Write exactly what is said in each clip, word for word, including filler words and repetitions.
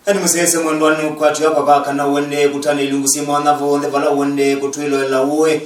Eni mũsyaĩĩsya mwendwa, nĩ ũkwatyo wakwa kwa kana ũendee kũtana ilungu syĩ mwanya vonthe vala ũendee kũtwĩloela ũĩ.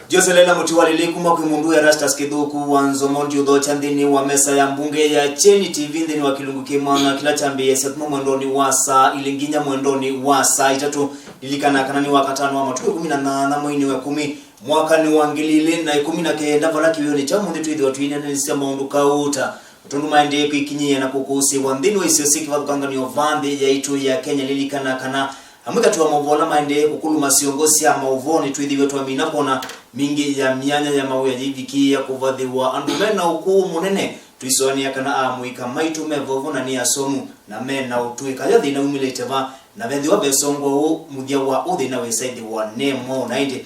Ndioselela mũti wa lĩlĩ kuma kwĩ mũndũ Erastus Kĩthũku wa Nzomo ndiũthokya nthĩnĩ wa mesa ya mbunge ya Kyeni T V nthĩnĩ wa kĩlungu kĩ mwanya kĩla kyambĩĩasya kuma mwendonĩ wa saa ilĩ nginya mwendonĩ wa saa itatũ. Lilikana kana nĩ Wakatano wa matukũ ĩkũmi na nyanya mweinĩ wa ĩkũmi mwakanĩ wa ngili ilĩ na ĩkũmi na kenda, vala kĩwĩonĩ kya ũmũnthĩ twĩthĩwa tũineenanĩsya maũndũ kauta. Ũtũndũ maendee kwĩkinyĩĩa na kũkũsĩĩwa nthĩnĩ wa isio syĩ kĩvathũkany'o va nthĩ yaitũ ya Kenya. Lilikana kana amwe katĩ wa maũvoo ala maendee kũkũluma syongo sya maũvoo nĩtwĩthĩiwe twamina kwona mingĩ ya myanya ya mawĩa yĩivikĩĩa kũvathĩwa andũ me na ũkũũ mũnene. Tũisũanĩa kana amũika maitũ me vovo na nĩ asomu na me na ũtũĩka. Yo thĩna umĩlĩte va, na vethĩwa vesongwa ũũ, mũthya wa ũthĩna wĩsa ĩthĩwa ne mwaũ? Na ĩndĩ,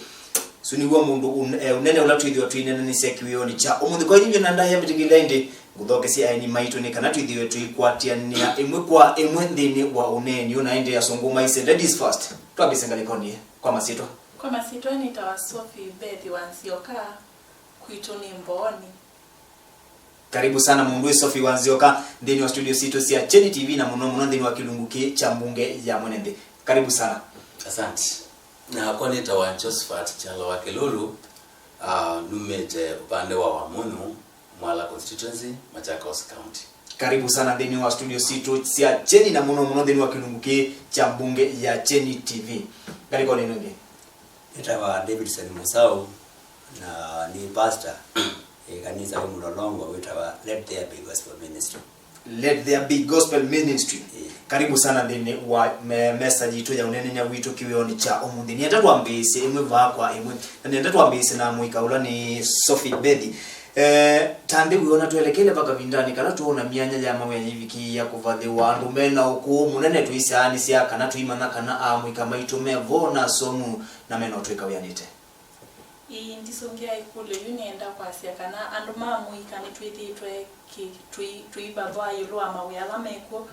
ũsu nĩw'o mũndũ un-, eh, ũnene ũla twĩthĩwa twĩneenanĩsya kĩwĩonĩ kya ũmũnthĩ. Kwa inyuĩ na ndaĩa mbĩtĩkĩlya ĩndĩ, ngũthokesye aeni maitũ nĩ kana twĩthĩwe tũikwatĩanĩa ĩmwe kwa ĩmwe nthĩnĩ wa ũneeni ũũ. Na ĩndĩ asũngũ maisye, "Ladies first." Twambĩĩsye ngalĩkonĩ kwa masyĩtwa. Kwa masyĩtwa nĩtawa Sophie Beth wa Nzioka, kwitũ nĩ Mbooni. Karibu sana mũndũ wĩ Sophie wa Nzioka nthĩnĩ wa studio sitũ sya Kyeni T V na mũno mũno nthĩnĩ wa kĩlungu kĩ kya mbunge ya mwene nthĩ. Karibu sana. Asante. Nakwa nĩtawa Josephat Kyalo wa Kĩlulu, ah, numĩte ũpande wa Wamunyu, Mwala constituency, Machakos County. Karibu sana nthĩnĩ wa studio sitũ sya Kyeni na mũno mũno nthĩnĩ wa kĩlungu kĩ kya mbunge ya Kyeni T V. Ngalĩkonĩ ĩno ĩngĩ. Nĩtawa Davidson Musau, na nĩ pastor ĩ kanisa wĩ Mũlolongo wĩtawa Let There Be Gospel Ministry. Let There Be Gospel Ministry. Ĩĩ. Karibu sana nthĩnĩ wa me-, mesa yitũ ya ũneenany'a witũ kĩwĩonĩ kya ũmũnthĩ. Nĩenda twambĩĩsye ĩmwe vaa kwa ĩmwe, na nĩenda twambĩĩsye na mũika ũla nĩ Sophie Beth. Eh, ta nthĩ wĩona twelekele va kavindanĩ kala twoona myanya ya mawĩa yĩvikĩĩa kũvathĩwa andũ me na ũkũũ mũnene, tũisaanĩsya kana tũimanya kana amũika maitũ me vo na asomu na me na ũtũĩka wĩanĩte. Ĩĩ, ndisũngĩa ĩkũlyo yu, nĩenda kwasya kana andũ ma mũika nĩtwĩthĩĩtwe kĩ-, tũi-, tũivathwa ĩũlũ wa mawĩa ala mekw'o.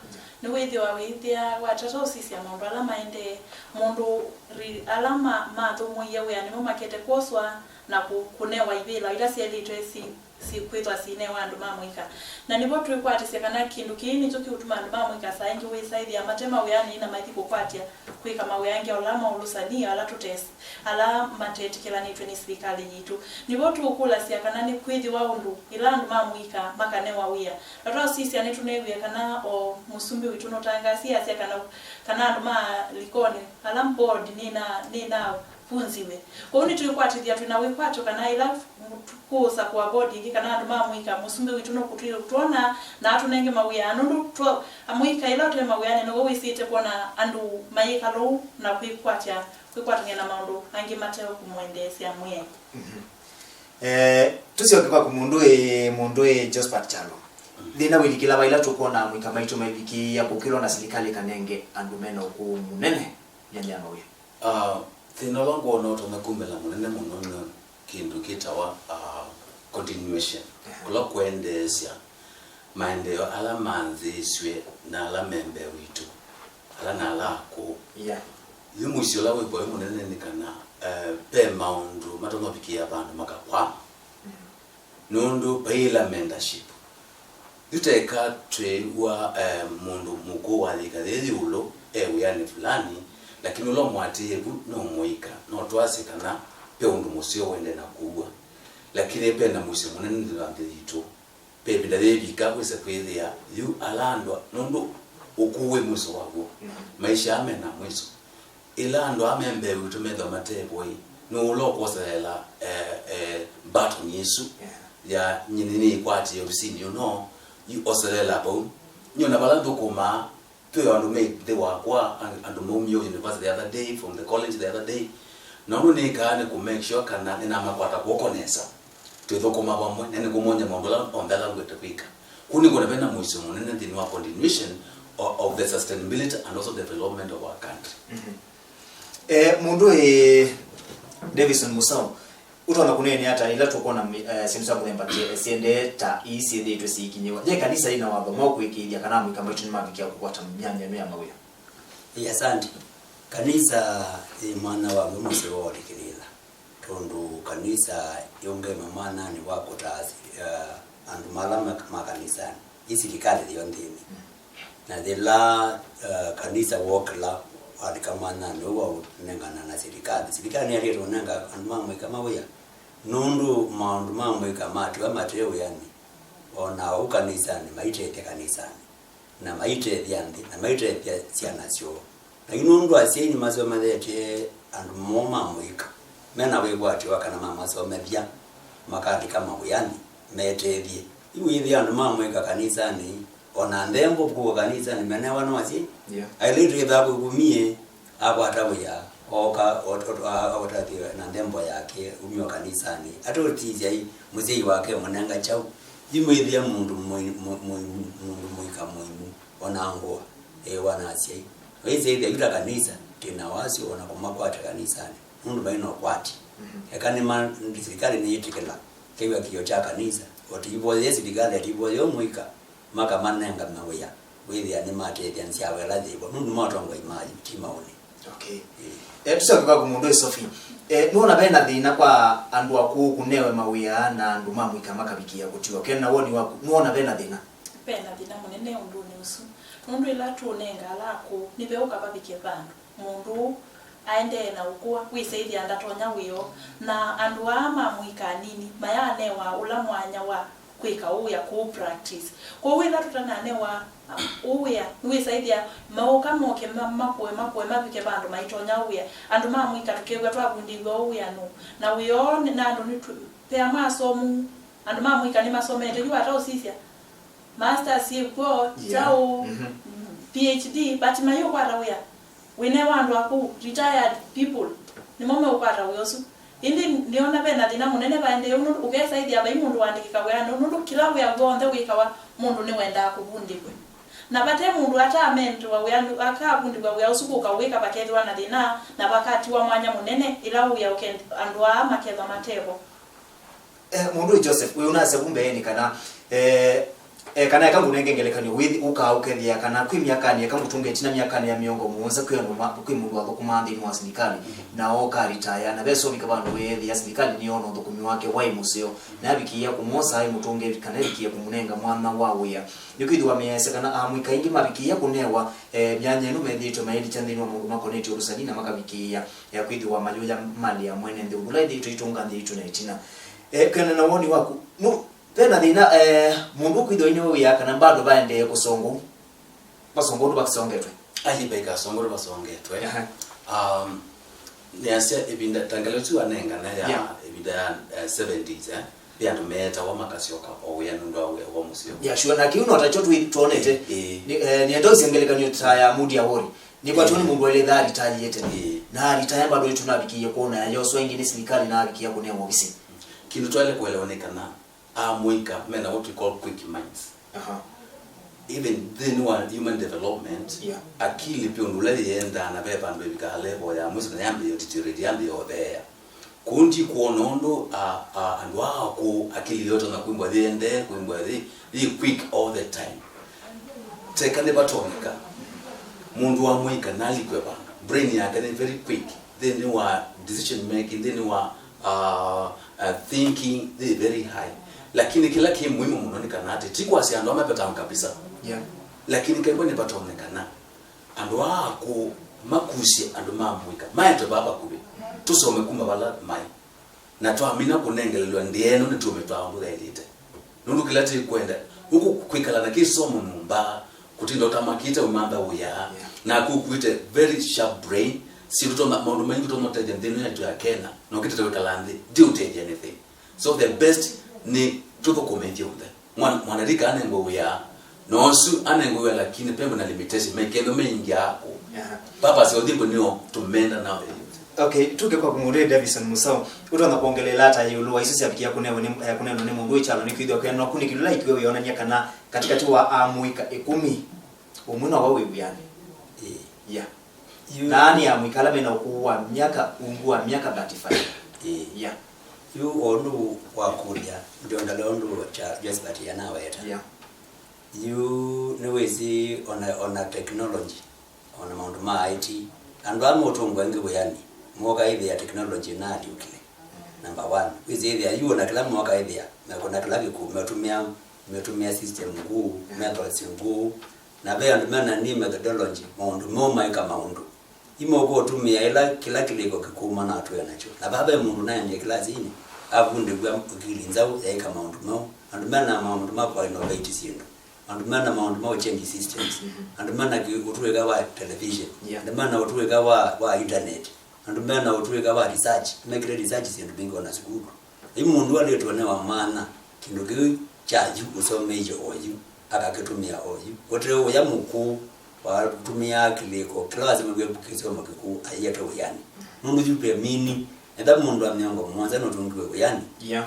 Nĩwĩthĩwa wĩthĩa watata ũsisya maũndũ ala maendee, mũndũ ri-, ala ma-, mathũmũie wĩa nĩmo makete kwoswa na kũ-, kũnewa ivĩla ila syaĩlĩtwe si-, si-, kwĩthwa sinewa andũ ma mũika. Na nĩvo twĩkwatĩsya kana kĩndũ kĩĩ nĩkyo kĩũtuma andũ ma mũika saa ingĩ wĩsa ĩthĩa mate mawĩanĩ na maithi kũkwatya kwĩka mawĩa angĩ o ala ma ũlũsani, ala tũtes-, ala matetĩkĩlanĩtw'e nĩ silikalĩ yitũ. Nĩvo tũũkũlasya kana nĩkwĩthĩwa ũndũ ĩla andũ ma mũika makanewa wĩa. Na twasisya nĩtũneewie kana o mũsumbĩ witũ nũtangasie asya kana, kana andũ ma Likoni ala board nĩna-, nĩnavunziwe. Kwoou nĩtwĩkwatĩthya twĩ na wĩkwatyo kana ĩla kũũsakũa board ĩngĩ kana andũ ma mũika, mũsumbĩ witũ nũkũtwona na atũnenge mawĩa, nũndũ twa-, amũika ĩla ũte mawĩanĩ nĩw'o wĩsĩte kwona andũ mayĩkala ũu na kwĩkwatya, kwĩkwatany'a na maũndũ angĩ mate o kũmwendeesya Mwĩai. Mhm. Eh, tũsyoke kwaku mũndũ ĩ, mũndũ ĩ Josephat Kyalo. Mm. Thĩna wĩlikĩla va ĩla tũkwona amũika maitũ maivikĩĩa kũkĩlwa na silikalĩ kanenge andũ me na ũkũũ mũnene myanya ya mawĩa? Ah, thĩna ũla ngwona ũtonya kumĩla mũnene mũno nĩ kĩndũ kĩtawa, ah, continuation, ehe, kũla kũendeesya maendeeo ala manzĩĩsw'e na ala me mbee witũ, ala na ala akũũ. Yeah. Yu mũisyo ũla wĩkwa wĩ mũnene nĩ kana, eh, ve maũndũ matonya ũvikĩĩa vandũ makakwama. Mm. Nũndũ vai ĩla mentorship. Yu teka twĩw'a, eh, mũndũ mũkũũ wa yĩka yĩ ĩũlũ e wĩanĩ fulani, lakini ũla ũmũatĩĩe vu no mũika, no twasye kana ve ũndũ mũseo ũendee na kũw'a. Lakini ve na mũisyo mũnene nthĩ wa nthĩ yitũ. Ve ĩvinda yĩvika wĩse kwĩthĩa yu ala andũ, nũndũ ũkũũ wĩ mwĩso waw'o. Mm. Maisha aa me na mwĩso. Ĩla andũ aa me mbee witũ methĩwa mate vo-ĩ, nũũ ũla ũkwoselela, eh, eh, mbatoni ĩsu, yeah, ya nyie nĩnĩĩkwatĩe ovisinĩ ũno, yu oselela vau. Nyie ona vala nthũkũmaa, twĩ andũ me nthĩ wakwa, an-, andũ maumie university the other day, from the college the other day. Na ũndũ nĩkaa nĩ kũ make sure kana nĩnamakwata kw'oko nesa. Twĩthũkũma vamwe, na nĩkũmony'a maũndũ ala onthe ala ngwĩte kwĩka. Kũu nĩkwona vena mũisyo mũnene nthĩnĩ wa continuation o-, of the sustainability and also development of our country. Mhm. Eh, mũndũ ĩ Davison Musau, ũtonya kũneenea ata ĩla tũkwona mi-, eh, syĩndũ sya mũthemba ti-, eh, syendee ta ii syĩthĩĩtwe siikinyĩwa? Je, kanisa yĩna watho mwaũ kũĩkĩĩthya kana amũika maitũ nĩmavikĩa kũkwata myanya ĩno ya mawĩa? Ĩĩ, asante. Kanisa yĩ mwanya waw'o mũseo wa ũlikĩlĩĩla. Tondũ kanisa yũngeme mwananĩ wa kũtaa si-, eh, andũ ma ala me-, ma kanisanĩ, i silikalĩ yĩo nthĩnĩ. Mm. Na yĩla, eh, kanisa wokĩla walika mwanyanĩ ũũ wa ũnengana na silikalĩ, silikalĩ nĩyaĩlĩte ũnenga andũ ma mũika mawĩa, nũndũ maũndũ ma mũika matiwa mate wĩanĩ, o na ũu kanisanĩ maitethya kanisanĩ, na maitethya nthĩ, na maitethya syana syoo. Na yu nũndũ asyai nĩmasomethetye andũ moo ma mũika, me na wĩkwatyo wa kana mamasomethya, makalika mawĩanĩ, metethye. Yu wĩthĩa andũ ma mũika kanisanĩ, o na nthembo kuwa kanisanĩ menewa no asyai. Yeah. Ailĩtu ĩthaa kwĩkumie, akwata wĩa, ooka, ot-, ot-, a-, akwata wĩa na nthembo yake, umio kanisanĩ. Atũtisya i, mũsyai wake mũnenga kyaũ. Yu mwĩthĩa mũndũ mũi-, mũ-, mũi-, mũndũ mũika mũimu, o na ngũa, ĩwa na asyai. Wĩsĩthya yu ta kanisa, twĩ na wasyo o na kũmakwata kanisanĩ, nũndũ mai na ũkwati. Mhm. Eka nĩma, silikalĩ nĩyĩtĩkĩla kĩw'a kĩo kya kanisa, o tũivoyee silikalĩ, tũivoyee mũika, makamanenga mawĩa, wĩthĩa nĩmatethya nzyawa ĩla yĩvo, nũndũ nĩmo atongoi ma ti maũnĩ. Okay. Ĩĩ. Eh, tũsyoke kwaku mũndũ ĩ Sophie. Eh, nũona ve na thĩna kwa andũ akũũ kũnewe mawĩa na andũ ma mũika makavikĩa kũtiwa? Kena woni waku, nũona ve na thĩna? Ve na thĩna mũnene ũndũnĩ ũsu, nũndũ ĩla tũũnenga ala akũũ, nĩveũka vavike vandũ mũndũ ũũ aendee na ũkũa, wĩsaĩthya ndatonya wĩoo, na andũ aa ma mũika anini mayanewa ũla mwanya wa kwĩka ũũ wĩa kũũ practice. Kwoou ĩla tũtananewa ũũ wĩa, nĩwĩsaĩthya maũka moke ma-, makũe, makũe, mavike vandũ maitonya ũũ wĩa. Andũ ma mũika tũkew'a twavundĩw'a ũũ wĩa nũũ? Na wĩoo nĩ, na andũ nĩtũ-, ve amwe asomu, andũ ma mũika nĩmasomete, yu ata ũsisya masters syĩ kw'o, yeah, kyaũ, mhm, mm, P H D, but mayũkwata wĩa. Wĩnewa andũ akũũ, retired people, nĩmo meũkwata wĩa ũsu. Ĩndĩ nĩona ve na thĩna mũnene vaendee ũu, nũndũ ũkesa ĩthĩa vai mũndũ waandĩkĩka wĩanĩ ũũ, nũndũ kĩla wĩa w'onthe wĩkawa, mũndũ nĩwendaa kũvundĩw'a. Na vate mũndũ ataamendwa wĩa, akavundĩw'a wĩa ũsu kũka ũwĩka, vakethĩwa na thĩna, na vakatiwa mwanya mũnene, ĩla wĩa ũkend-, andũ aa makethwa matevo. Eh, mũndũ ũyũ Joseph, wĩ ũnasya vu mbeenĩ kana, eh, eh, kana eka ngũnenge ngelekany'o, wĩthi ũkaa ũkethĩa kana kwĩ myakanĩ, eka ngũtũnge ĩtina myakanĩ ya mĩongo mũonza, kwĩ andũ ma-, kwĩ mũndũ wathũkũmaa nthĩnĩ wa silikalĩ, mhm, na ooka aritaya, na ve sovika vandũ weethĩa silikalĩ nĩyoona ũthũkũmi wake waĩ mũseo, na yavikĩĩa kũmwosa aĩ mũtũnge kana ĩvikĩe kũmũnenga mwanya wa wĩa. Nĩkwĩthĩwa measya kana amũika aingĩ mavikĩĩa kũnewa, eh, myanya ĩno methĩĩtwe mayĩlikya nthĩnĩ wa maũndũ makonetye ũlũsani na makavikĩĩa, eh, kwĩthĩwa mayũya malĩ ya mwene nthĩ ũla ĩthĩĩtwe ĩitũnga nthĩ yitũ na ĩtina. Eh, kwĩanana na woni waku, nũ-, ve na thĩna, eh, mũndũ ũkwĩthĩwa ainewe wĩa kana bado vaendee kũsongwa, vasongwa ũndũ vasongetwe? Ai, vaikasongwa ũndũ vasongetwe. Aha. Um, nĩasya ĩvinda, ta ngelekany'o ĩsu wanengane ya, yeah, ĩvinda ya, eh, seventies, eh, ve andũ meetawa makasyoka o wĩa nũndũ wa wĩa wa mũseo. Yeah, sure. Na kĩu no takyo twĩ-, twonete. Ĩĩ. Nĩ, eh, nĩenda ũsya ngelekany'o ta ya Moody Awori. Nĩkwatiwe nĩ, ĩĩ, mũndũ waĩle ĩtha aritayĩte. Ĩĩ. Na aritaya bado nĩtũnavikĩie kwona yayoswa ĩngĩ nĩ silikalĩ na avikĩa kũnewa ovisi. Kĩndũ twaĩle kũelewa nĩ kana amũika me na what we call quick minds. Aha. Even nthĩnĩ wa human development, yeah, akili pia ũndũ ũla yĩendaa na ve vandũ ĩvikaa level ya mwisho na yambĩĩa deteriorate, yambĩĩa ũtheea. Kũu ndikwona ũndũ, a, a, andũ aa akũũ akili yoo ĩtonya kwĩmbwa yĩendee, kwĩmbwa yĩ, yĩ quick all the time. Teka nĩvatonyeka mũndũ wa mũika nalikwe vandũ, brain yake nĩ very quick nthĩnĩ wa decision making, nthĩnĩ wa, uh, uh, thinking, yĩ very high. Lakini kĩla kĩ muhimu mũno nĩ kana atĩ ti kwasya andũ aa mavetawa kabisa. Yeah. Lakini kaingĩ nĩvatonyekana andũ aa akũũ makusye andũ ma mũika maetwe vaa vakuvĩ, tũsome kuma vala maĩ. Na twamina kũnengelelw'a nthĩa ĩno, nĩtũmĩtwaa ũndũ yaĩlĩte. Nũndũ kĩla tĩkwenda, ũku kwĩkala na kĩsomo nyũmba, kũtinda ũtamakĩte ũimantha wĩa, yeah, na kũkuĩte very sharp brain, syĩndũ toma, maũndũ maingĩ tũmũtethya nthĩ ĩno yaitũ ya Kenya, na ũkĩtete kwĩkala nthĩ, ndiũtethya anything. So the best nĩ tũthũkũme ithyonthe. Mwan-, mwanarika anengwe wĩa, na ũsu anengwe wĩa, lakini pemwe na limitation, mekendo meingia ako. Aha. Purpose ya ũthimbũ nĩo to mentor now the youth. Okay, tuke kwa mũndũ Davison Musau. Ũtonya kwongelela ata ĩũlũ wa isu syavikia kũnewe nĩ, eh, kũnenwa nĩ mũndũ wĩ kyalo nĩ kwĩthĩwa kwĩanana kũu nĩ kĩlũla ikuwe wĩonany'a kana katĩkatĩ wa amũika ĩkũmi, ũmwe nowe wĩ wĩanĩ? Ĩĩ. Yeah. Yu- Na nĩ amũika ala mena ũkũũ wa myaka, ungu wa myaka thirty-five. Ĩĩ. Yeah. Yu o ũndũ wakũlya, ndiongelea ũndũ kya Josephat anaweta. Yeah. Yu nĩwĩsĩ ona, ona technology, ona maũndũ ma I T, andũ aa meũtũngwa ĩngĩ wĩanĩ, mooka ĩthĩa technology naalyũkile. Number one. Wĩsĩ ĩthĩa yu ona kĩla mooka ĩthĩa, mekũna kĩla kĩkũũ, metũmĩa, metũmĩa system ngũũ, yeah, methods ngũũ, Na ve andũ mena new methodology, maũndũ meũ maĩka maũndũ. Imo kũtũmĩa ĩla kĩla kĩlĩko kĩkũũ manatwĩa nakyo. Na vaa ve mũndũ naendie kĩlasinĩ, avundĩw'a ũkili nzaũ yaĩka maũndũ meũ. Andũ mena maũndũ ma kũ innovate syĩndũ. Andũ mena maũndũ ma change systems. Andũ mena kĩ-, ũtũĩka wa television. Yeah. Andũ mena ũtũĩka wa, wa internet. Andũ mena ũtũĩka wa research. Mekĩte research syĩndũ mbingĩ ona sukulu. Yu mũndũ alĩtwe nĩ wamanya kĩndũ kĩu kya yu ũsomeie oyu, akakĩtũmĩa oyu. Ũte ũya mũkũũ watũmĩaa kĩlĩko kĩla wasemew'e kĩsomo kĩkũũ aiete wĩanĩ. Nũndũ yu ve mini, etha mũndũ wa mĩongo mũonza nũtũngiwe wĩanĩ. Yeah.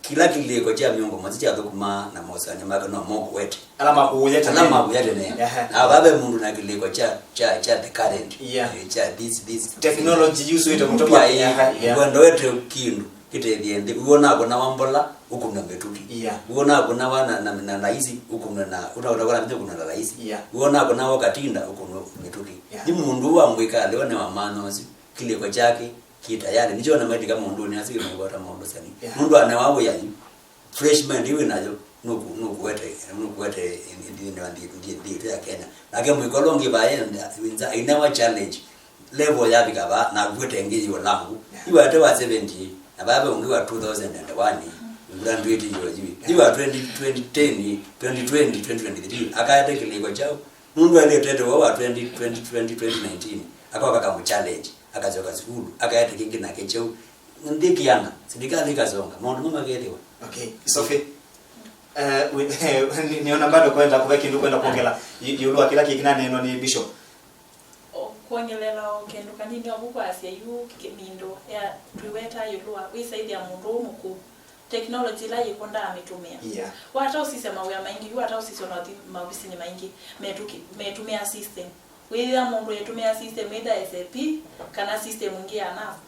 Kĩla kĩlĩko kya mĩongo mũonza kyathũkũmaa na mosani make no mokũete. Ala makũũya tene. Ala makũũya tene. Aha. Na vave mũndũ na kĩlĩko kya, kya, kya the current. Yeah. Eh, kya this, this. Technology yu swĩte mũtoka. Yeah, yeah. Wendo wete kĩndũ kĩtethie nthĩ. Wĩw'o nakũnawa mbola, ũkũnwe mĩtũkĩ. Yeah. Wĩw'o nakũnawa na, na, na laisi, ũkũnwe na, ũtakũnawa na mĩtũkĩ, ũkũnwe na laisi. Yeah. Wĩw'o nakũnawa katinda, ũkũnwe mĩtũkĩ. Yeah. Nĩ mũndũ wa mwĩkalĩwa nĩ wa maana ũsu, kĩlĩko kyake kĩ tayarĩ. Nĩkyo na maĩlika maũndũnĩ asu kĩmaivota maũndũ sani. Yeah. Nũndũ anewa wĩa yu, fresh mind yu wĩ nayo, nũkũ-, nũkũete, nũkũete nthĩnĩ wa nthĩ, nthĩ, nthĩ itũ ya Kenya. Nake mũika ũla ũngĩ vaenda, inza, I never challenge. Level yavika va, na vuete ngĩ yĩ ũlangu. Yeah. Yu ate wa seventy, na vave ũngĩ wa two thousand and one, graduate yo yu. Yu wa twenty, twenty ten, twenty twenty, twenty twenty-three, akaete kĩlĩko kyao. Nũndũ aletete wa, wa twenty, twenty twenty, twenty nineteen, akoka kamũ challenge, akasyoka sukulu, akaete kĩngĩ nake kyau. Nthĩ kĩana, silikalĩ ĩkasonga, maũndũ mamwe makethĩwa. Okay, Sophie. Eh, we-, ni-, niona bado kwenda kuve kindu kwenda kuongela i-, iulu wa kila kiki na neno ni Bishop. O, kwongelela o kĩndũ kanini ovu kwasya yu kĩmindũ ya twiweta iulu wa wĩsaithya mũndũ ũũ mũkũũ. Technology ĩla yĩkũ ndaamĩtũmĩa. Yeah. Wata ũsisya mawĩa maingĩ, yu wata ũsisya ona ũthi maovisinĩ maingĩ, metũkĩ-, metũmĩa system. Wĩthĩa mũndũ etũmĩa system either S A P kana system ĩngĩ ya nurse.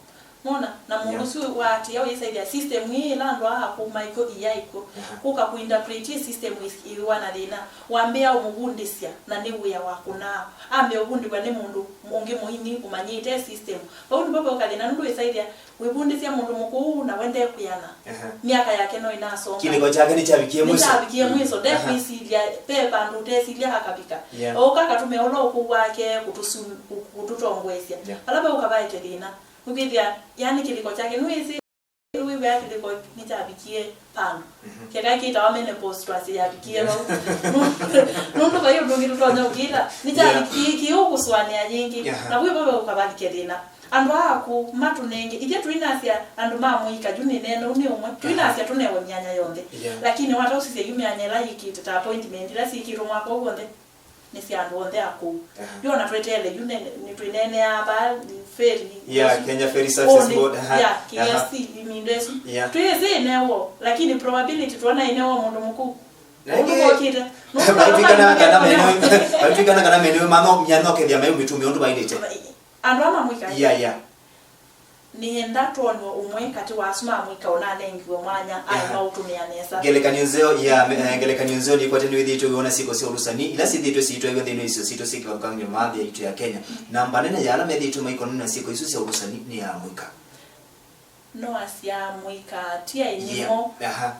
Mona, na mũndũ Yeah. ũsu waatĩĩa ũyĩsaithya system ĩĩ ĩla andũ aa akũũ maĩ kw'o, iyaĩ kw'o. Aha. Kũka kũinterpretie system ĩs-, ĩw'a na thĩna. Wambĩĩa ũmũvundĩsya, na nĩ wĩa wa kũnaa. Ambĩĩa ũvundĩw'a nĩ mũndũ ũngĩ mũini ũmanyĩte system. Vau nĩvo veũka thĩna, nũndũ wĩsaithya wĩvundĩsya mũndũ mũkũũ na we ndekwĩana. Aha. Myaka yake no ĩnasonga. Kĩlĩko kyake nĩkyavikie mwiso. Nĩkyavikie mwiso, Aha. ndekwĩsilya, ve vandũ ũtesilya akavika. Yeah. Oka akatũmĩa ũla ũkũũ wake kũtũsu-, kũ-, kũtũtongoesya. Yeah. Vala veũka vaete thĩna. Nũkwĩthĩa, yani kĩlĩko kyake, nĩwĩsĩ wĩw'aa kĩlĩko nĩkyavikie vandũ. Mhm. Keka kĩtawa menopause twasĩ yavikie vau. Nũndũ vai ũndũ ũngĩ tũtonya ũkĩta, nĩkyavikie Yeah. kĩũ kũsũanĩa yĩngĩ. Aha. Na vwĩ vau veũka valike thĩna. Andũ aa akũũ matũnenge, ithyĩ tũinasya andũ ma mũika, yu nĩneena ũu nĩ ũmwe, tũinasya tũnewe myanya yonthe. Yeah. Lakini wata ũsisya yu myanya ĩla yĩkĩte ta appointment, ila syĩkĩtwe mwaka ũũ w'onthe, nĩ sya andũ onthe akũũ. Aha. Yu ona tweteele yu ne-, nĩtwĩneeneaa vaa, ferry, Yeah, isu. Kenya Ferry Services Ũnĩ, Board, aha, yeah, aha. K F C, imindo ĩsu. Yeah. Twĩsĩ ĩnewo, lakini probability twona ĩnewo mũndũ mũkũũ. Na Ũndũ ĩngĩ, wokĩte. Nũndũ vaitwĩkana kana mene, vaitwĩkana kana mene mano, myanokethya mayo mĩtũmĩ ũndũ vailĩte. Andũ ama mwĩka. Yeah, yeah. Nĩenda twonw'e ũmwe katĩ wa asu ma mũika ũnanengiwe mwanya aĩ Aha. maũtũmĩa nesa. Ngelekany'o nzeo ya, eh, ngelekany'o nzeo nĩkwate nĩwĩthĩĩtwe wĩona syĩko sya ũlũsani ila syĩthĩĩtwe siitwaĩwe nthĩnĩ wa isio sitũ syĩ kĩvathũkany'o maathi aitũ ya Kenya. Namba nene ya ala methĩĩtwe maikonanw'a na syĩko isu sya ũlũsani nĩ ya amũika. No asya amũika ti aĩ Yeah. nĩmo. Aha.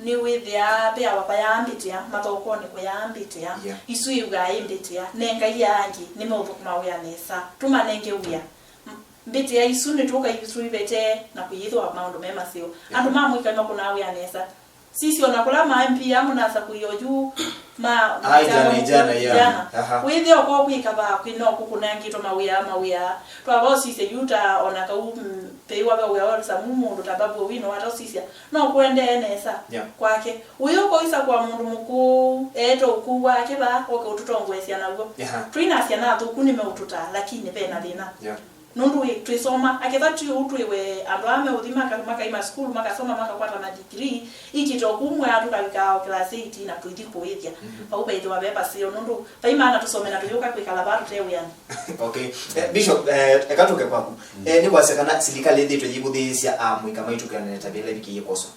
Nĩwĩthĩaa ve apapa yaambĩtĩa, mathokonĩ kũyaambĩtĩa, Yeah. isu ĩw'aa ĩ mbĩtĩa, nengai aa angĩ nĩmeũthũkũma wĩa nesa, tũmanenge wĩa. M-, mbĩtĩa isu nĩtũka isu ivete na kũyĩthĩwa maũndũ me maseo. Yeah. Andũ ma mũika nĩmakũnaa wĩa nesa. Sisyo na kũla ma M P amwe nasa kũia oyu ma Ai, jana, jana, yeah. jana. Aha. Wĩthĩa ũko kwĩka vaa kwĩ no kũkũnengĩtwe mawĩa, mawĩa. Twava ũsisya yu ta ona kau, mm, peiwa ve wĩa wa samu mũndũ ta Babu Owino wata ũsisya. No kũendee nesa Yeah. kwake. Ũyũ ũkoisa kwa mũndũ mũkũũ, eete ũkũũ wake vaa, oke ũtũtongoesya naw'o. Aha. Twĩnasya na athũku nĩmeũtũtaa, lakini ve na thĩna. Yeah. Nũndũ wĩ, twĩsoma, aketha ti ũu twĩwe andũ aa meũthi maka-, makaima sukulu, makasoma, makakwata ma degree, ikite ũkũũ mwea tũkavikaa o class eight na tũithi kũĩthya. Mhm. Vau vaithĩwa ve vaseo, nũndũ vai maana tũsome na tũyũka kwĩkala vaa tũte wĩanĩ. Okay. Eh, Bishop, eh, eka tũke kwaku. Mm. Eh, nĩ kwasya kana silikalĩ ĩthĩĩtwe yĩvũthĩĩsya amũika maitũ kwĩanana na ĩtavya ĩla ĩvikĩie kwoswa?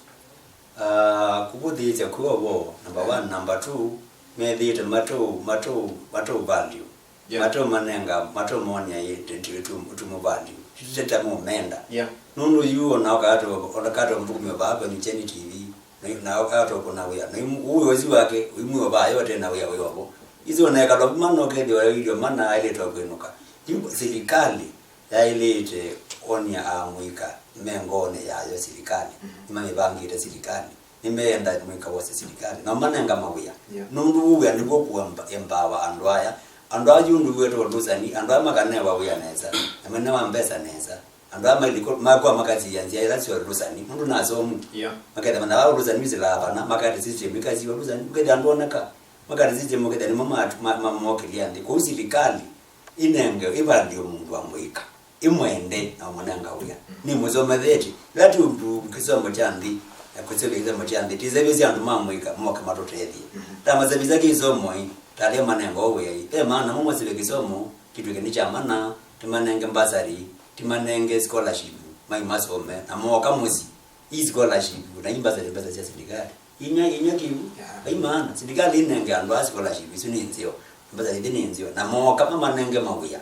Ah, kũvũthĩĩsya kwĩ o vo, number Yeah. one, number two, methĩĩte matũ, matũ, matũ value. Yeah. Matũ manenga, matũ monia ĩ, tũ, tũ, tũ, tũmũ value. Tũtete mũmenda. Yeah. Nũndũ yu ona ũkatũ, ona katũ mũthũkũmi vaa kwenyu Kyeni T V, na, na ũkatũ kũna wĩa. Na imu-, ũũ wĩsi wake, imwe vaa yote na wĩa wĩ o vo. Isu ona ĩkalwa kuma no kethĩwa irio mana ailĩtwe kwĩnũka. Yu silikalĩ yaĩlĩte onia amũika me ngoonĩ yayo silikalĩ. Mhm. Nĩmamĩvangĩte silikalĩ. Nĩmeenda mũika wose silikalĩ. Na manenga mawĩa. Yeah. Nũndũ wĩa nĩw'o kũembawa andũ aya. Andũ aa yu ndũwĩtwe ũlũsani, andũ aa makanewa wĩa nesa. Na manewa mbesa nesa. Andũ aa mailĩ kũ-, makwa makasiĩa nzĩa ila sya ũlũsani, nũndũ nasomu. Yeah. Makethĩa mana wa ũlũsani wĩsĩlaa vana, makate system ĩkasiwa ũlũsani, ũkethĩa andũ oneka. Makate system ũkethĩa nĩmo ma-, ma-, ma-, mamokĩlya nthĩ. Kwoou silikalĩ ĩnenge, ĩvathĩe mũndũ wa mũika, ĩmwende na ũmũnenga wĩa. Mm. Nĩmũsomethetye. Ĩla ti ũndũ kĩsomo kya nthĩ, na kũsevya kĩsomo kya nthĩ, tĩsevĩsye andũ ma mũika moke matũtethye. Mm. Tamasevisya kĩsomo ĩ, talea manenga o wĩa ĩ. Ve maana mo masevya kĩsomo, kĩtw'ĩke nĩ kya mana, tũmanenge mbasarĩ, tũmanenge scholarship, mai masome, na mooka mũsyĩ. Ii scholarship, na ii mbasarĩ, mbesa sya silikalĩ. Inya, inya kĩu, yeah, vai maana. Silikalĩ ĩnenge andũ aa scholarship, isu nĩ nzeo. Mbasarĩ ithi nĩ nzeo. Na mooka mamanenge mawĩa.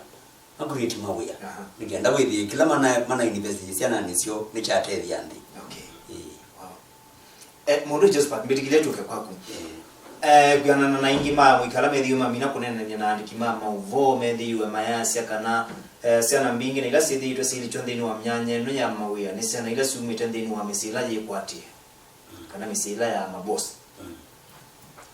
Ma create mawĩa. Aha. Nĩ kenda wĩthĩe kĩla mana, mana university syananĩ syoo nĩkyatethya nthĩ. Okay. Ĩĩ. Wow. Eh, mũndũ Josephat, mbĩtĩkĩlya tũke kwaku. Eh. Eh, kwĩanana na aingĩ ma amũika ala methĩiwe mamina kũneenany'a na andĩki ma maũvoo, methĩiwe mayasya kana, eh, syana mbingĩ na ila syĩthĩĩtwe syĩlikya nthĩnĩ wa myanya ĩno ya mawĩa nĩ syana ila syumĩte nthĩnĩ wa mĩsyĩ ĩla yĩkwatĩe, mm, kana mĩsyĩ ĩla ya mabosi. Mm.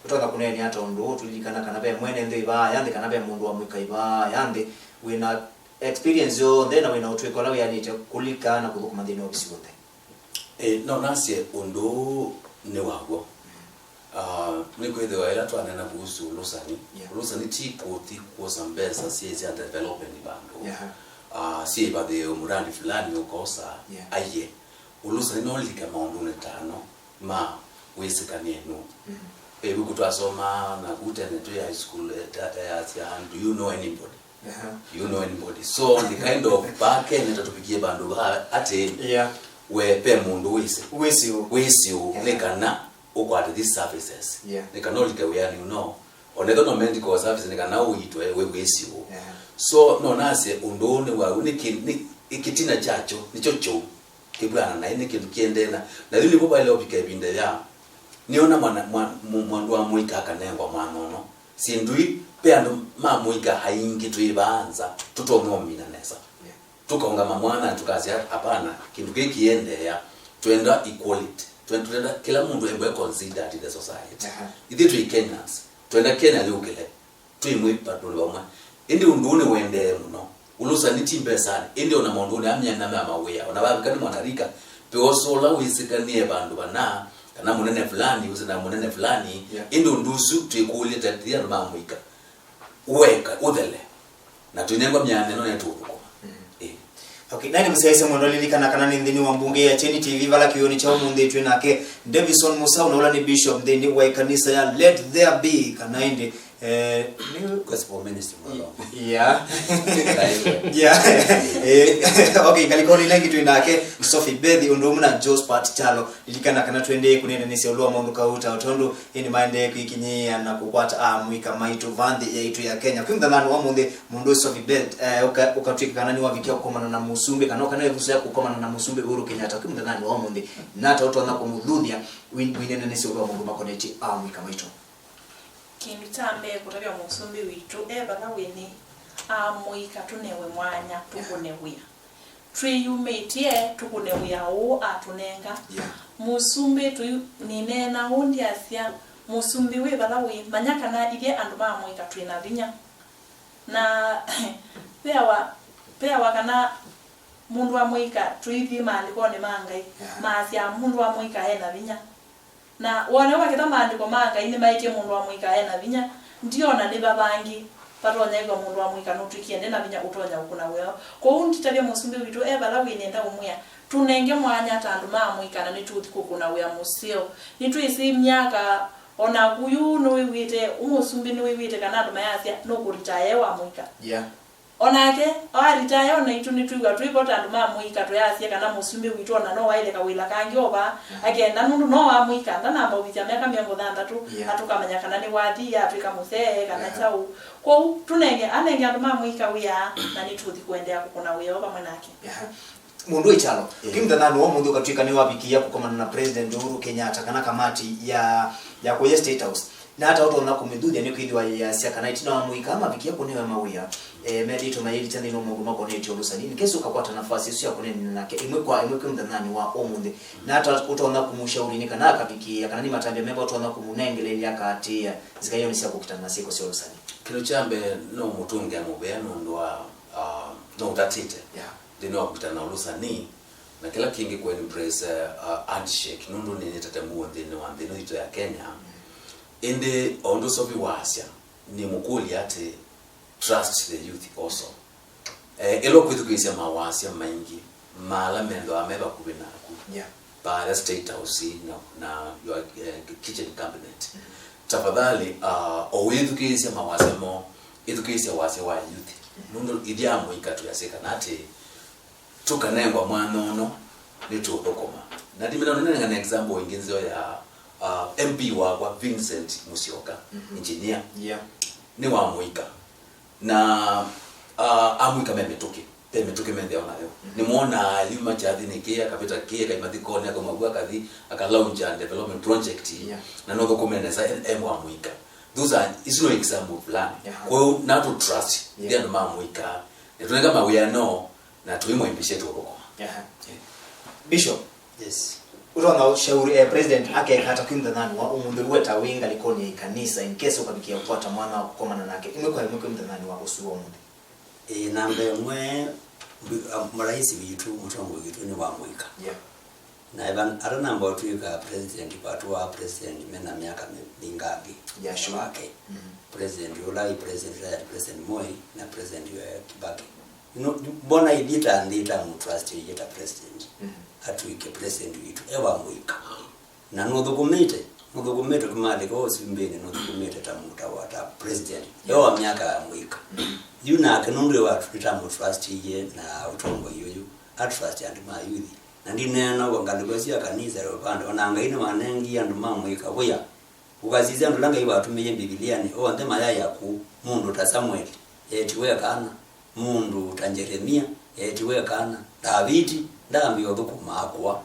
Ũtonya kũneenea ata ũndũ ũũ? Tũlilikana kana ve mwene nthĩ ĩvaa ya nthĩ, kana ve mũndũ wa mũika ĩvaa ya nthĩ wĩna experience yonthe na wĩna ũtw'ĩko ũla wĩanĩte kũlika na kũthũkũma nthĩnĩ wa ovisi w'onthe. Ĩ, no nasye ũndũ ũũ nĩ wa w'o. Ah, nĩkwĩthĩwa ĩla twaneena kuhusu ũlũsani, yeah, ũlũsani ti kũthi kwosa mbesa syĩ sya development vandũ. Yeah. Ah, syĩ vathĩo muradi fulani ũkosa, yeah, aiye. Ũlũsani no ũlike maũndũnĩ tano ma wĩsĩkanĩe nũũ. Mm. Ĩvuku twasomaa naku tene twĩ high school, eh, ta, eh, yasya, "Do you know anybody?" Aha. You know anybody. So, the kind of back end, nĩtatũvikie vandũ va atĩ, yeah, we pe mũndũ wĩsĩ. Wĩsĩ ũ? Wĩsĩ ũ, yeah, nĩ kana ũkwate these services. Yeah. Nĩ kana ũlike wĩanĩ ũno. Onethwa no medical services, nĩ kana ũitwe wĩ wĩsĩ ũ. Yeah. So, no nasye ũndũ ũũ nĩ wau, nĩ kĩ-, nĩ, kĩtina kyakyo, nĩkyo kĩu. Kĩvw'ana naĩ nĩ kĩndũ kĩendee na, na yu nĩvo vaĩle ũvika ĩvinda ya, nĩona mwana, mwa-, mũ-, mũndũ wa mũika akanengwa mwana ũno. Syĩndũ ii, ve andũ ma mũika aingĩ twĩ vaa nza, tũtonya ũmina nesa. Yeah. Tũkaũngama mwana na tũkasya, "Hapana, kĩndũ kĩĩ kĩendeea." Twenda equality. Twen-, twenda kĩla mũndũ embwe considered in the society. Aha. Ithyĩ twĩ Kenyans. Twenda Kenya yũkĩle. Twĩ mwĩ vandũnĩ vamwe. Ĩndĩ ũndũ ũũ nĩũendee mũno. Ũlũsani ti mbesanĩ, ĩndĩ o na maũndũnĩ aa myanya ma mawĩa. O na vavika nĩ mwanarika, ve ũsĩ ũla wĩsĩkanĩe vandũ vana, kana mũnene fulani, ũsĩ na mũnene fulani, yeah, ĩndĩ ũndũ ũsu twĩkũlya ta ti andũ ma mũika. Weka, ũthele. Na twĩnengwa myanya ĩno nĩtũũthũkũma. Mm. Ĩĩ. Okay, na ĩndĩ mũsyaĩĩsya mwendwa, lilikana kana nĩ nthĩnĩ wa mbunge ya Kyeni T V, vala kĩw'ũnĩ kya ũmũnthĩ twĩ nake Davison Musau, na ũla nĩ bishop nthĩnĩ wa ĩkanisa ya Let There Be, kana ĩndĩ, eh, nĩ gospel ministry, mwalongo. Yeah. Yeah. Eh, okay, ngalĩkonĩ ĩla ĩngĩ twĩ nake Sophie Beth, ũndũ ũmwe na Josephat Kyalo. Lilikana kana tũendee kũneenanĩsya ĩũlũ wa maũndũ kauta o tondũ ĩndĩ maendee kwĩkinyĩĩa na kũkwata amũika maitũ va nthĩ yaitũ ya Kenya. Kwĩ mũthenyanĩ wa ũmũnthĩ, mũndũ ũsu Sophie Beth, eh, ũka-, ũkatw'ĩka kana nĩwavikĩa kũkomana na mũsumbĩ, kana ũka na ĩvuso ya kũkomana na mũsumbĩ Uhuru Kenyatta. Kwĩ mũthenyanĩ wa ũmũnthĩ, nata ũtonya kũmũthuthya wĩ-, wĩneenanĩsye ĩũlũ wa maũndũ makonetye amũika maitũ? Kĩndũ kya mbee, kũtavya mũsumbĩ witũ e vala wĩ nĩ amũika tũnewe mwanya tũkũne wĩa. Twĩyumĩtye tũkũne wĩa ũũ atũnenga. Yeah. Mũsumbĩ tũi-, nĩneena ũũ ndyasya, mũsumbĩ wĩ vala wĩ, manya kana ithyĩ andũ ma mũika twĩ na vinya. Na veawa, veawa kana mũndũ wa mũika, tũithi maandĩkonĩ ma Ngai, yeah, maasya mũndũ wa mũika e na vinya. Na wone wakĩta maandĩko ma Ngai nĩmaĩtye mũndũ wa mũika e na vinya, ndiona nĩ va vangĩ vatonya ĩthwa mũndũ wa mũika nũtw'ĩkie nde na vinya ũtonya ũkũna wĩoo. Kwoou nditavya mũsumbĩ witũ e vala wĩ, nĩenda ũmwĩa, tũnenge mwanya ta andũ ma mũika na nĩtũũthi kũkũna wĩa mũseo. Nĩtwĩsĩ myaka, o naku yu nĩwĩw'ĩte, ũ mũsumbĩ nĩwĩw'ĩte kana andũ mayasya, "Nũkũlitae wa mũika." Yeah. O nake, o alitaya, o naitũ nĩtwĩw'a twĩ vo ta andũ ma mũika, tũyasya kana mũsumbĩ witũ o na no waĩle kawĩla kangĩ o vaa, mhm, akenda, nũndũ no wa mũika, ndanamba ũvikya myaka mĩongo thanthatũ, yeah, atũkamanya kana nĩwathi, atwĩka mũsee, kana, aha, kyaũ. Kwoou, tũnenge, anenge andũ ma mũika wĩa, na nĩtũũthi kũendeea kũkũna wĩa o vamwe nake. Aha. Mũndũ wĩ kyalo, eh, kĩ mũthenyanĩ wa ũmũnthĩ ũkatw'ĩka nĩwavikĩĩa kũkomana na President Uhuru Kenyatta kana kamati ya, ya kũya State House. Na ata ũtonya kũmĩthuthya nĩkwĩthĩwa yĩasya kana ĩtina wa mũika mavikie kũnewa mawĩa, eh, methĩĩtwe mayĩlikya nthĩnĩ wa maũndũ makonetye ũlũsani. In case ũkakwata nafasi ĩsu ya kũneenany'a nake ĩmwe kwa ĩmwe kwĩ mũthenyanĩ wa ũmũnthĩ, na ata ũtonya kũmũshauri nĩ kana akavikĩĩa kana nĩ matambya meva ũtonya kũmũnengeleelya akaatĩĩa nzika iyonĩ sya kũkitana na syĩko sya ũlũsani? Kĩndũ kya mbee, no mũtũngĩa mũvea nũndũ wa, ah, no ũtatĩte, yeah, nthĩnĩ wa kũkitana na ũlũsani, na kĩla kĩngĩ kũ embrace, uh, handshake, nũndũ nĩnĩtete mũuo nthĩnĩ wa nthĩ ĩno yitũ ya Kenya. Ĩndĩ o ũndũ Sophie waasya, nĩmũkũlya atĩ, trust the youth also. Eh, ĩla ũkwĩthukĩĩsya mawasya maingĩ ma ala methĩawa me vakuvĩ naku, yeah, vaaya State House na, na your, eh, kitchen cabinet, tafadhali, uh, o wĩthukĩĩsya mawasya moo, ĩthukĩĩsya wasya wa youth. Nũndũ ithyĩ amũika twĩasya kana atĩ, tũkanengwa mwanya ũno, nĩtũũthũkũma. Na ndimina nũnenga na example ĩngĩ nzeo ya, uh, M P wakwa Vincent Musyoka, mhm, engineer. Yeah. Nĩ wa mũika. Na, uh, amũika me mĩtũkĩ. Ve mĩtũkĩ methĩawa nayo. Mhm. Nĩmwonaa yuma kyathĩnĩ kĩĩ, akavĩta kĩĩ, akaima thikonĩ, akauma vu akathi, akalaunch a development project. Yeah. Na nũthũkũme nesa, e, e wa mũika. Those are, isu no example fulani. Yeah. Kwa hiyo, natũ trust, yeah, nĩ andũ ma mũika. Nĩtũnenga mawĩa no, na tũimwĩmbĩsye tũthũkũma. Aha. Bishop, yes, ũtonya ũshauri, eh, president akeka ata kwĩ mũthenyanĩ wa ũmũnthĩ, we ta wĩ ngalĩkonĩ ya ĩkanisa, in case ũkavikĩa kũkwata mwana wa kũkomana nake ĩmwe kwa ĩmwe kwĩ mũthenyanĩ wa ũsu wa ũmũnthĩ? Ĩĩ, namba ĩmwe, mbi-, a, marais witũ, mũtongoi witũ nĩ wa mũika. Yeah. Na ĩvan-, atanamba ũtw'ĩka president, kwatũaa president mena myaka mĩ-, mingangĩ? Yeah, sure. Wake. Mhm. President ũla wĩ president, retired President Moi, na President, eh, Kibaki. No, mbona ithyĩ ta nthĩ ta mũtrustĩie ta president? Mhm. Atw'ĩke president witũ, e wa mũika. Na nũthũkũmĩte, nũthũkũmĩte kuma alika ũsumbĩnĩ, nũthũkũmĩte ta mũtawa, ta president. E wa myaka ya mũika. Mhm. Yu nake nũndũ ĩwa twĩta mũtrustĩie na ũtongoi ũyũ, atrust andũ ma youth. Na ndineena ũu ngalĩko sya kanisa ya ũvande, o na Ngai nĩwanengie andũ ma mũika wĩa. Ũkasisya andũ ala Ngai watũmĩie Mbivilianĩ, onthe mayaĩ akũũ. Mũndũ ta Samueli, eetiwe e kana. Mũndũ ta Njeremia, eetiwe e kana. Ndaviti ndaambie ũthũkũma akũa.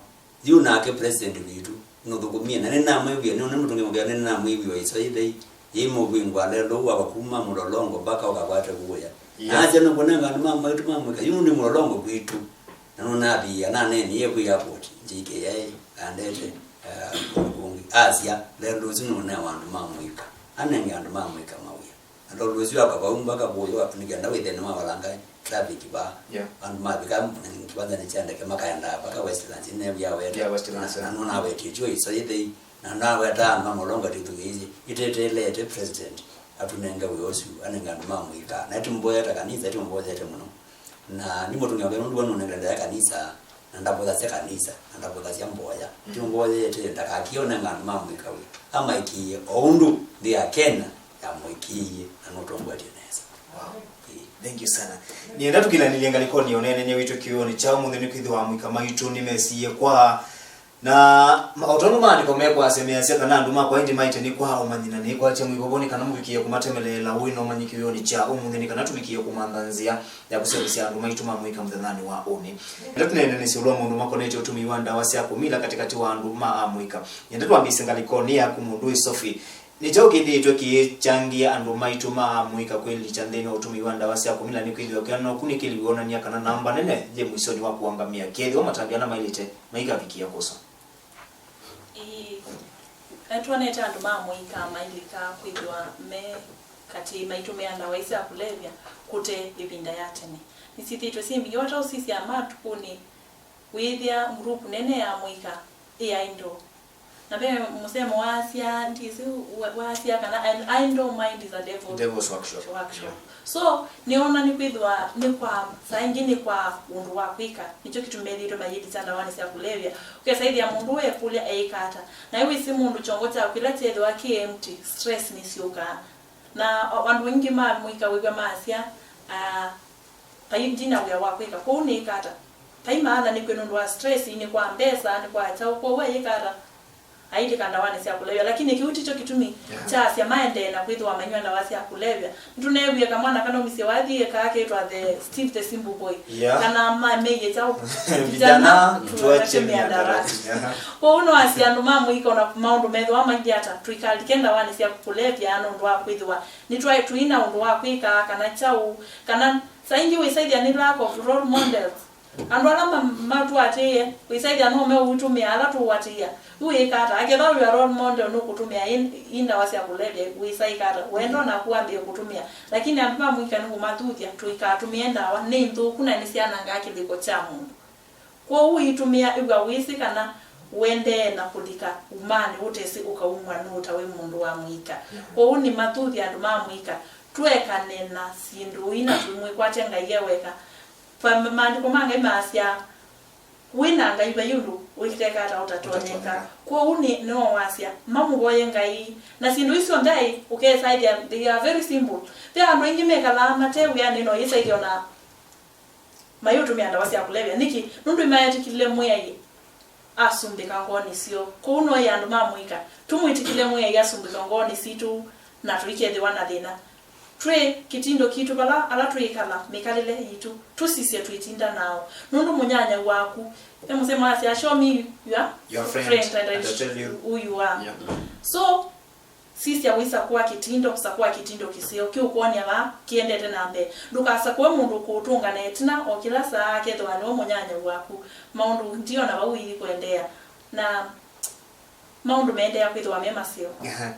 Yu nake president witũ nũthũkũmie, na nĩnamwĩwie, nĩ, nĩ mũtũngĩ mũvea, nĩnamwĩwie ĩso ĩthei, yĩimũvingũa lelũ waka kuma Mũlolongo mpaka ũkakwate kũya. Yeah. Na asya nũkũnenga andũ ma maitũ ma mũika, yu nĩ Mũlolongo kwitũ. Na nũnaviia, naneenie kwĩ airport, J K I, andete, eh, kũndũ kũngĩ. Asya, lelũ ũsu nũnewa andũ ma mũika. Anenge andũ ma mũika mawĩa. Na lelũ ũsu akavau mpaka kũya, nĩ kenda wĩthĩe nĩwavalanga traffic vaa. Yeah. Andũ mavika kĩwanzanĩ kya ndeke makaendaa mpaka Westlands, nĩnew'ĩa aweta. Yeah, Westlands, na, yeah. Na nũnawetie kyo ĩso yĩthei. Na naweta andũ ma Mũlolongo tũthukĩĩsye, ĩteteelete president atũnenge wĩa ũsu, anenge andũ ma mũika. Na tũmũvoyete kanisa, tũmũvoyete mũno. Na nĩmũtũngĩa nũndũ wa nũnengete ndaĩa kanisa, na ndavũthasya kanisa, na ndavũthasya mboya. Mm. Tũmũvoyete ndakakie ũnenga andũ ma mũika wĩa. Amaĩkĩĩe o ũndũ nthĩ ya Kenya yamũĩkĩĩie, na nũtongoetye nesa. Wow. Ĩĩ. Thank you sana. Nĩenda tũkĩlanĩlye ngalĩkonĩ ya ũneenany'a witũ kĩw'ũnĩ kya ũmũnthĩ nĩkwĩthĩwa amũika maitũ nĩmesiie kwa Na ma-, o tondũ maandĩko mekwasya, measya kana andũ makwa ĩndĩ maĩte nĩ kwa ũmanyi, na nĩkwatya mwĩvovonĩ kana mũvikĩe kũmatemeleela ũĩ na ũmanyi kĩwĩonĩ kya ũmũnthĩ, nĩ kana tũvikĩe kũmantha nzĩa ya kũseũvĩsya andũ maitũ ma mũika mũthenyanĩ wa ũnĩ. Ĩla tũneenanĩsya ĩũlũ wa maũndũ makonetye ũtũmĩi wa ndawa sya kũmila katĩkatĩ wa andũ ma amũika, nĩenda twambĩĩsye ngalĩkonĩ yaku mũndũĩ Sophie. Nĩ kyaũ kĩthĩĩtwe kĩikyangĩa andũ maitũ ma amũika kwĩlikya nthĩnĩ wa ũtũmĩi wa ndawa sya kũmila? Nĩkwĩthĩwa kwĩanana ũkunĩkĩli wĩonany'a kana namba nene yĩ mũisyonĩ wa kũangamĩa kethĩwa matambya ala maĩlĩte maikavikĩa kũswa. Ĩĩ, nĩtwonete andũ ma mũika mailĩka kwĩthĩwa me katĩ maitũmĩa ndawa ii sya kũlevya kũte ĩvinda ya tene. Nĩsyĩthĩĩtwe syĩ mbingĩ. Wata ũsisya matukũnĩ, wĩĩthĩa ngurupu nene ya mũika ĩ idle. Na ve mũsemo waasya, ndĩsĩ wa-, waasya kana, "An idle mind is a devil's, devil's workshop." Workshop. Yeah. So, nĩona nĩkwĩthĩwa nĩ kwa, saa ingĩ nĩ kwa ũndũ wa kwĩka. Nĩkyo kĩtumi methĩĩtwe mayĩlikya ndawanĩ sya kũlevya. Ũkesa ĩthĩa mũndũ weekũlya eĩka ata. Na ĩwĩsĩ mũndũ kyongo kyaku kĩla kyethĩwa kĩ empty, stress nĩsyũkaa. Na o-, andũ aingĩ ma mũika wĩw'a maasya, ah, vai ndina wĩa wa kwĩka, kwoou nĩĩka ata? Vai maana nĩkw'e nũndũ wa stress, nĩ kwa mbesa, nĩ kwa kyaũ, kwoou ayĩka ata? ailika ndawanĩ sya kũlevya, lakini kĩu tikyo kĩtumi Yeah. kyasya maendee na kwĩthĩwa mainyw'a ndawa sya kũlevya. Nĩtũneewie kamwana kanaumisye wathi kaa kĩtwa the Steve the Simple Boy, Yeah. kana mameiye kyaũ? Vijana, tuache miadarati. Yeah. Kwoou no asya andũ ma mũika ona maũndũ methĩwa mailyĩ ata, tũikalike ndawanĩ sya kũlevya nũndũ wa kwĩthĩwa nĩtwaĩ tũi na ũndũ wa kwĩka kana kyaũ, kana saa ingĩ wĩsaithya nĩ lack of role models. Andũ ala ma- matũatĩĩe, wĩsaithya no meũitũmĩa ala tũũatĩĩa. Yu wĩka ata? Akethwa wĩ a role model nũkũtũmĩa ĩ, ĩ ndawa sya kũlevya, wĩsa ĩka ata? Wenda naku wambĩĩe kũtũmĩa. Lakini andũ ma mũika nĩkũmathuthya, tũikatũmĩe ndawa, nĩ nthũku na nĩsyanangaa kĩlĩko kya mũndũ. Kwoou ũitũmĩa, ĩw'a wĩsĩ kana ũendee na kũlika umanĩ ũtesĩ ũkaumw'a nũũ ta wĩ mũndũ wa mũika. Kwoou nĩmathuthye andũ ma mũika, tũekane na syĩndũ ii na tũimwĩkwatya Ngai e weka. Pa- ma- Maandĩko ma Ngai maasya, wĩ na Ngai vai ũndũ ũikeka ata ũtatonyeka. Ũtatonyeka. Kwoou nĩ, nĩwe wasya, mamũvoye Ngai. Na syĩndũ ii syonthe ai, ũkesaĩthya, they are very simple. Ve andũ aingĩ mekalaa mate wĩanĩ no yĩsaĩthya ona mayĩũtũmĩa ndawa sya kũlevya. Nĩkĩ? Nũndũ nĩmaetĩkĩlile Mwĩai asumbĩka ngoonĩ syoo. Kwoou no ĩ andũ ma mũika, tũmwĩtĩkĩle Mwĩai asumbĩka ngoonĩ sitũ, na tũikethĩwa na thĩna. Twĩ kĩtindo kitũ vala ala twĩkala, mĩkalĩle yitũ, tũsisye twĩtinda nao. Nũndũ mũnyanya waku, ve mũsemo wasya, "Show me your Your friend, friend and I and I'll tell you who you are." Yeah. So, sisya ũisakũa kĩtindo, sakũa kĩtindo kĩseo, kĩũkwony'a vaa kĩendete na mbee. Ndũkasakũe mũndũ ũkũũtũnga na ĩtina o kĩla saa akethĩwa nĩwe mũnyanya waku. Maũndũ ndio na vau ithi kũendeea. Na maũndũ meendeea kwĩthĩwa me maseo. Aha.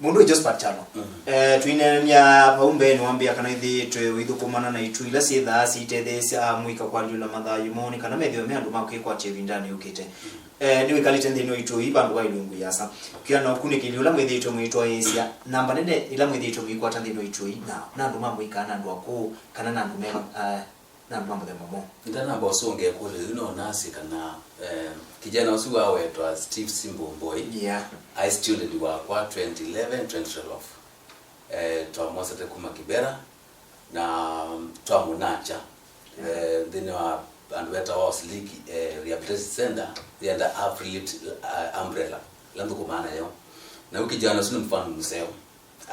Mũndũ Josephat Kyalo. Mm. Eh, twineenania vau mbee nĩwambĩa kana ithĩĩtwe ũithũkũmana na itũ ila syĩthaa sitetheesya amũika kũalyũla mathayũ moo nĩ kana methĩwe me andũ ma kwĩkwatya ĩvindanĩ yũkĩte. Eh, nĩwĩkalĩte nthĩnĩ wa itũi vandũ va ilungu yasa. Ũkĩana ũkunĩkĩli ũla mwĩthĩĩtwe mũitwaĩĩsya, namba nene ila mwĩthĩĩtwe mũikwata nthĩnĩ wa itũi na, na andũ ma mũika na andũ akũũ kana na andũ me, ah, na andũ ma mũthemba mwaũ? Ndanamba ũsũngĩa ĩkũlyo yĩu no nasye kana, eh, kijana ũsu wawetwa Steve Simple Boy, Yeah. aĩ student wakwa twenty eleven, twenty twelve. Eh, twamwosete kuma Kibera na twamũnakya, eh, nthĩnĩ wa andũ metawa Osiliki, eh, Rehabilitation Center, yenda Afrilift, eh, umbrella ĩla nthũkũmaa nayo. Na yu kijana ũsu nĩ mfano mũseo.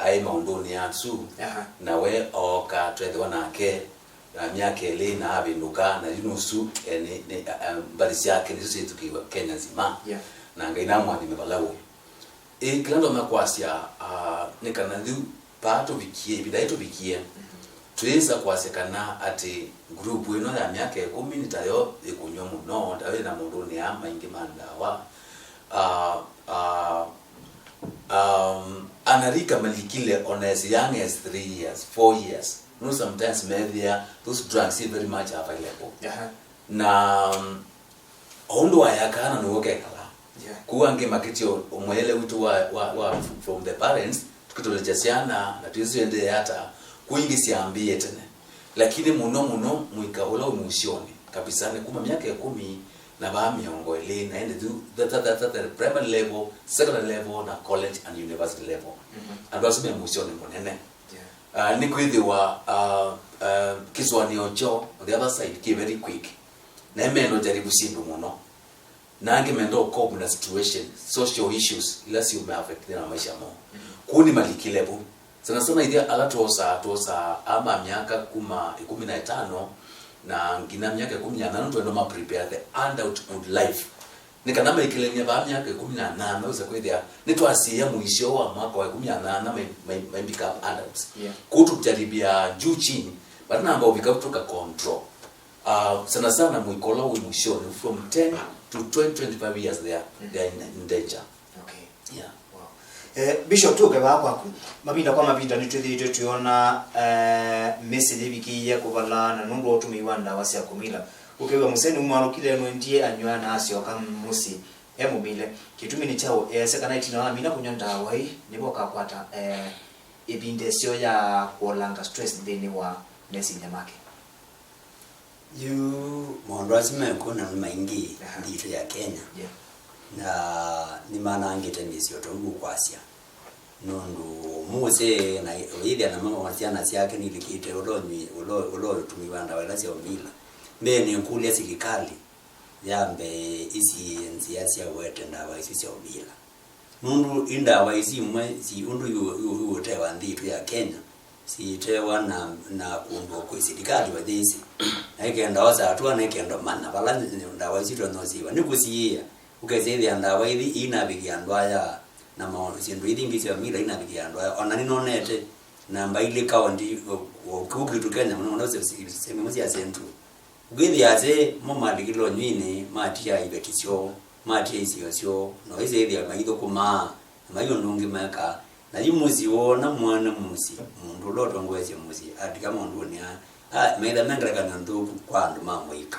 Aĩ maũndũnĩ asu, Aha. na we ooka, twethĩwa nake, na myaka ĩlĩ, na avĩndũka, na yu nũsu, eh, nĩ, nĩ, eh, mbathi syake nĩsyo syĩthukĩĩwe Kenya nzima. Yeah. Na Ngai namũathime vala ũĩ. Ĩ, kĩla ndonya kwasya, ah, nĩ kana yu vaa tũvikie, ĩvinda yĩĩ tũvikie, twĩĩsa kwasya kana atĩ group ĩno ya myaka ĩkũmi nĩ tayo ĩkũnyw'a mũno, tayo ĩna maũndũnĩ aa maingĩ ma ndawa. Ah, ah, um, anarika malikile on as young as three years, four years. You know, sometimes methĩa those drugs are very much available. Aha. Na, um, o ũndũ wayakaa na nĩw'o kekala. Yeah. Kũu angĩ makĩtya ũmwele witũ wa, wa, wa from the parents, tũkĩtũlekya syana, na twĩsĩ ĩendee ata, kũu ingĩ syambĩĩe tene. Lakini mũno mũno mũika ũla wĩ mũisyonĩ kabisa nĩ kuma myaka ĩkũmi na vaa mĩongo ĩlĩ, na ĩndĩ through the, the, the, the, the primary level, secondary level, na college and university level. Mhm. Andũ asu me mũisyonĩ mũnene. Yeah. Ah, nĩkwĩthĩwa, ah, ah, kĩsũanĩo kyoo, on the other side, kĩ very quick. Na ĩmeno jaribu syĩndũ mũno. Na angĩ menda ũkovu na situation, social issues, ila siũme affectĩte na maisha moo. Mm. Kũu nĩmalikile vu. Sana sana ithyĩ ala twosaa, twosaa ama myaka kuma ĩkũmi na ĩtano na nginya myaka ĩkũmi na nana, twenda ma prepare the adulthood life. Nĩ kana maikĩlany'a vaa myaka ĩkũmi na nana, wĩsa kwĩthĩa nĩtwasiĩa mũisyo wa mwaka wa ĩkũmi na nana, mai, mai, mai become adults. Yeah. Kũu tũjaribia juu chini, but namba ũvika tũka control. Uh, sana sana mũika ũla wĩ mũisyonĩ, from ten to twenty, twenty-five years, they are, mm, they are in, in danger. Okay. Yeah. Wow. Eh, Bishop, tũke vaa kwaku. Mavinda kwa mavinda nĩtwĩthĩĩtwe twĩona, eh, mĩsyĩ yĩvikĩĩe kũvala na nũndũ wa ũtũmĩi wa ndawa sya kũmila. Ũkew'a mũseni umaalũkile nũendie anyw'a na asyoka mũsyĩ e mũmile. Kĩtumi nĩ kyaũ? Easya kana ĩtina wa amina kũnyw'a ndawa ii nĩvo ũkakwata, eh, ĩvinda ĩseo ya kũolanga stress nthĩnĩ wa mesilya make. Yu maũndũ asu me kũu na nĩ maingĩ, aha, nthĩ itũ ya Kenya. Yeah. Na nĩmanangĩte mĩsyĩ o ta ũu ũkwasya. Nũndũ mũsĩ na ũyĩthĩa na mama wa syana syake nĩlikĩte ũla ũnywi-, ũla, ũla ũtũmĩi wa ndawa ila sya ũmila. Mbee nĩngũlya silikalĩ, ya mbee isi nzĩa sya ũete ndawa isu sya ũvila. Nũndũ i ndawa isi imwe si ũndũ iũ-, iũ-, iũtewa nthĩ itũ ya Kenya, siitewa na, na kũndũ kwĩ silikalĩ vathĩsĩ. Na ĩkenda osa hatua, na ĩkenda manya vala ndawa isu itonya ũsiĩva. Nĩ kũsiĩĩa, ũkesĩthĩa ndawa ithi iinavikĩa andũ aya, na maũ-, syĩndũ ithi ingĩ sya mila inavikĩa andũ aya. Ona nĩnonete namba ilĩ kaũnti, o, o, kũu kwitũ Kenya, mũno mũno sehemu imwe sya Central. Ũkĩthĩa ase mo malikile ũnyuinĩ, matia iveti syoo, matia isio syoo, na ũisĩthĩa maithũkũmaa, na mai ũndũ ũngĩ mekaa. Na yu mũsyĩ woo na mwene mũsyĩ, mũndũ ũla ũtongoesye mũsyĩ, atika maũndũnĩ aa, a, maitha me ngelekany'o nthũku kwa andũ ma mũika.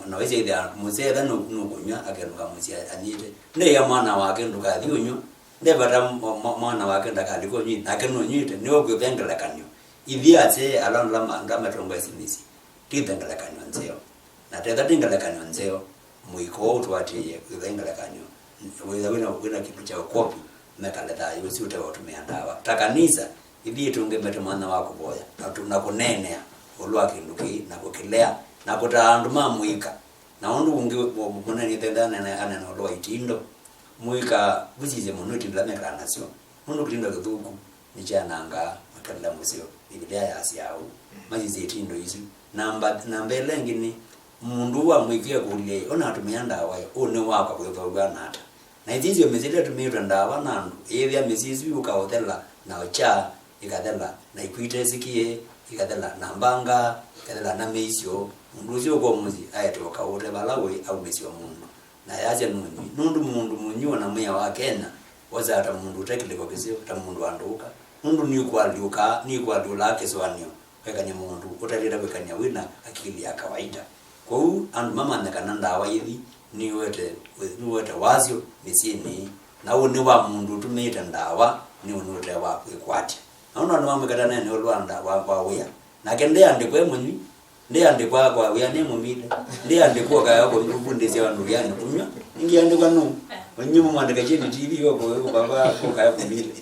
Na ũisĩthĩa mũsee etha nũ-, nũkũnyw'a, akenũka mũsyĩ anyĩte. Ndeĩa mwana wake, "Ndũkathi ũnyw'a." Ndevata mwa-, mwa-, mwana wake ndakalika ũnyw'inĩ, nake nũnyw'ĩte, nĩwe ũkwĩtha ngelekany'o. Ithyĩ ase ala, ala ma-, ala matongoesye mĩsyĩ, twĩthe ngelekany'o nzeo. Na tetha twĩ ngelekany'o nzeo, mũika ũũ ũtũatĩĩe kwĩtha ngelekany'o, wĩtha wĩna, wĩna kĩndũ kya ũkopi, mekale thayũ ũsu ũte wa ũtũmĩa ndawa. Ta kanisa, ithyĩ tũngemete mwanya wa kũvoya na tũ-, na kũneenea ĩũlũ wa kĩndũ kĩĩ, na kũkĩlea, na kũtaa andũ ma mũika. Na ũndũ ũngĩ, mũnene tetha anene, anene ũndũ wa itindo, mũika vusisye mũno itindo ila mekaa nasyo, nũndũ kĩtindo kĩthũku nĩkyanangaa makalĩla mũseo. Mbivilia yasyaa ũu. Masisye itindo isu. Namba, namba ĩla ĩngĩ nĩ, mũndũ ũũ wa mũika ekũlya, "Ũnatũmĩa ndawa ĩ, ũũ nĩ wakwa wĩthooaw'a na ata?" Na ĩsisyo mĩsyĩ ĩla ĩtũmĩĩtwe ndawa na andũ, ĩyĩthĩa mĩsyĩ ĩsu yũka ũthela na ũkya, ĩkathela, na ikw'ũ itesĩkĩe, ikathela, na mbanga, ikathela, na mĩisyo. Mũndũ ũsu ũka mũsyĩ aete ũkaũte vala ũĩ, aumĩsye o mũndũ. Na yasya nũnyw'ĩ, nũndũ mũndũ mũnyw'ĩ o na mwĩao wa Kenya wosaa ta mũndũ ũte kĩlĩko kĩseo, ta mũndũ andũũka. Nũndũ nĩũkũalyũkaa, nĩũkũalyũlaa kĩsũanĩo, wekany'a mũndũ ũtaĩlĩte kwĩkany'a wĩ na akili ya kawaida. Kwoou andũ mamanye kana ndawa ithi nĩũete, nĩũete wasyo mĩsyĩnĩ, na ũnĩ wa mũndũ ũtũmĩĩte ndawa nĩ ũnĩ ũte wa kwĩkwatya. Na ũndũ andũ mamwĩkatanene ĩũlũ wa nda-, wa, wa wĩa. Nake ndeandĩkwa e mũnyw'ĩ, ndeandĩkwa kwa wĩa nĩ mũmile, ndeandĩkwa kaya kũvundĩsya andũ wĩanĩ kũnyw'a. Nĩngĩandĩkwa nũ? Ũnyw'ĩ mũmwandĩka kyeni T V yo kũveva baba kũkaya kũmile.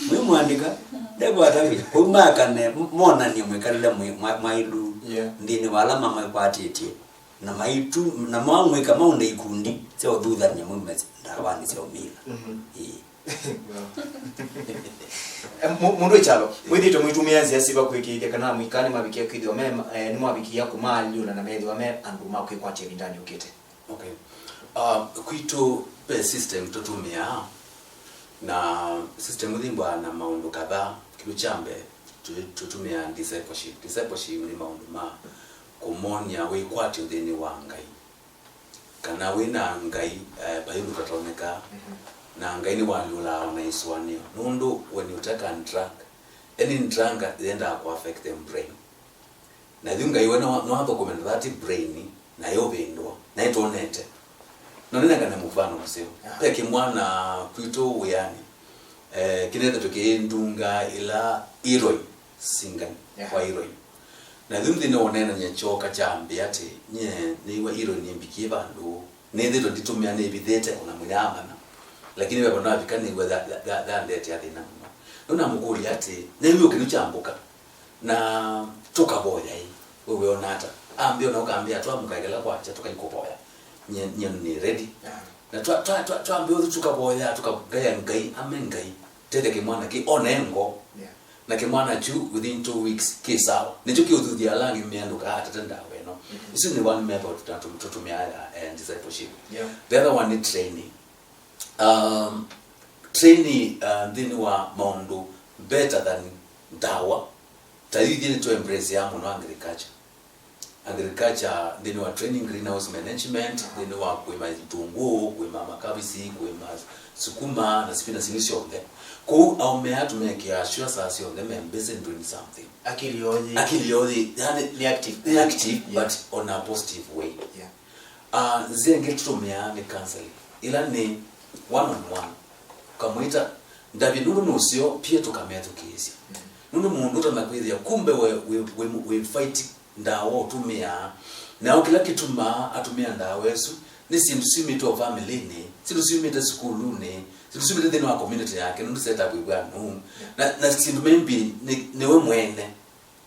Mwĩmwandĩka, ndekwata wĩa. Kũu makane, monanie mwĩkalĩle mwĩ-, mwa-, mwaĩlu. Yeah. Nthĩnĩ wa ala mamwĩkwatĩtye. Na maitu, na mamwĩka maũnde ikundi sya ũthuthany'a maume ndawanĩ sya ũmila. Mhm. Ĩĩ. Well. Eh, mu-, mũndũ ĩkyalo, mwĩthĩĩtwe mũitũmĩa nzĩa syĩva kũĩkĩĩthya kana amũika nĩmavikĩa kwĩthĩwa me, eh, nĩmavikĩa kũmaalyũla na methĩwa me andũ ma kwĩkwatya ĩvindanĩ yũkĩte? Okay. Uh, kwitũ ve system tũtũmĩaa, na system ĩthimbwa na maũndũ kadhaa. Kĩndũ kya mbee, tũ-, tũtũmĩaa discipleship. Discipleship nĩ maũndũ ma kũmony'a wĩkwatyo nthĩnĩ wa Ngai. Kana wĩ na Ngai, eh, vai ũndũ ũtatonekaa. Mhm. Na Ngai nĩwalyũlaa o na ĩsũanĩo. Nũndũ when you take a drug, any drug yendaa kũ affect the brain. Na yu Ngai we no, no athũkũme na that brain, na yũvĩndũa, na ĩtwonete. No nĩnengane mũvano mũseo. Aha. Ve kĩmwana kwitũ wĩanĩ, eh, kĩnethetwe kĩindunga ĩla heroin, singani, yeah, wa heroin. Na yu nthĩnĩ wa ũneenany'a kyoka kyambĩa atĩ, nyie nĩw'a heroin nĩmbikie vandũ, nĩthĩtwe nditũmĩa nĩvithĩte, ona mũnyaamana. Lakini ve vandũ navika nĩw'a ya, ya, ya, yandetea thĩna mũno. Nĩnamũkũlya atĩ, nĩw'o kĩndũ kyambũka? Na tũkavoya ĩ, we wĩona ata? Ambĩa ona ũkambĩa, "Twamũka ĩkala kwakya tũkaikũvoya." Nyie, nyie nĩ ready. Ah. Na twa, twa, twa, twambĩa ũthu tũkavoya, tũkangaya Ngai, ame Ngai, tethya kĩmwana kĩ, one ngo. Yeah. Na kĩmwana kyu within two weeks kĩ sawa. Nĩkyo kĩũthuthya ala angĩ meandũkaa atate ndawa ĩno. Mm-hmm. Isu nĩ one method na tũ-, tũtũmĩaa ya, eh, discipleship. Yeah. The other one nĩ training. Um, training, uh, nthĩnĩ wa maũndũ better than ndawa. Ta yu ithyĩ nĩtũ embrace ya mũno agriculture. Agriculture nthĩnĩ wa training, greenhouse management, nthĩnĩ wa kũĩma itũngũũ, kũĩma makavisi, kũĩma sukuma na spinach, nĩ syonthe. Kũu aũme aa tũmekĩaa sure saa syonthe me busy doing something. Akili yoo yĩ, akili yoo yĩ, yani, nĩ active. Nĩ active, yeah, but on a positive way. Yeah. Ah, nzĩa ĩngĩ tũtũmĩaa nĩ counseling. Ĩla nĩ one on one. Ũkamwĩta, ndavye nũndũ nũseo, pia tũkamethukĩĩsya. Nũndũ mũndũ ũtanakwĩthĩa, kumbe we, we, we, we fight ndawa ũtũmĩaa. Nao kĩla kĩtumaa atũmĩa ndawa ĩsu, nĩ syĩndũ syumĩte o famĩlĩnĩ, syĩndũ syumĩte sukulunĩ, syĩndũ syumĩte nthĩnĩ wa community yake, nũndũ seta kwĩw'a nũu. Na, na syĩndũ maybe nĩ, nĩwe mwene.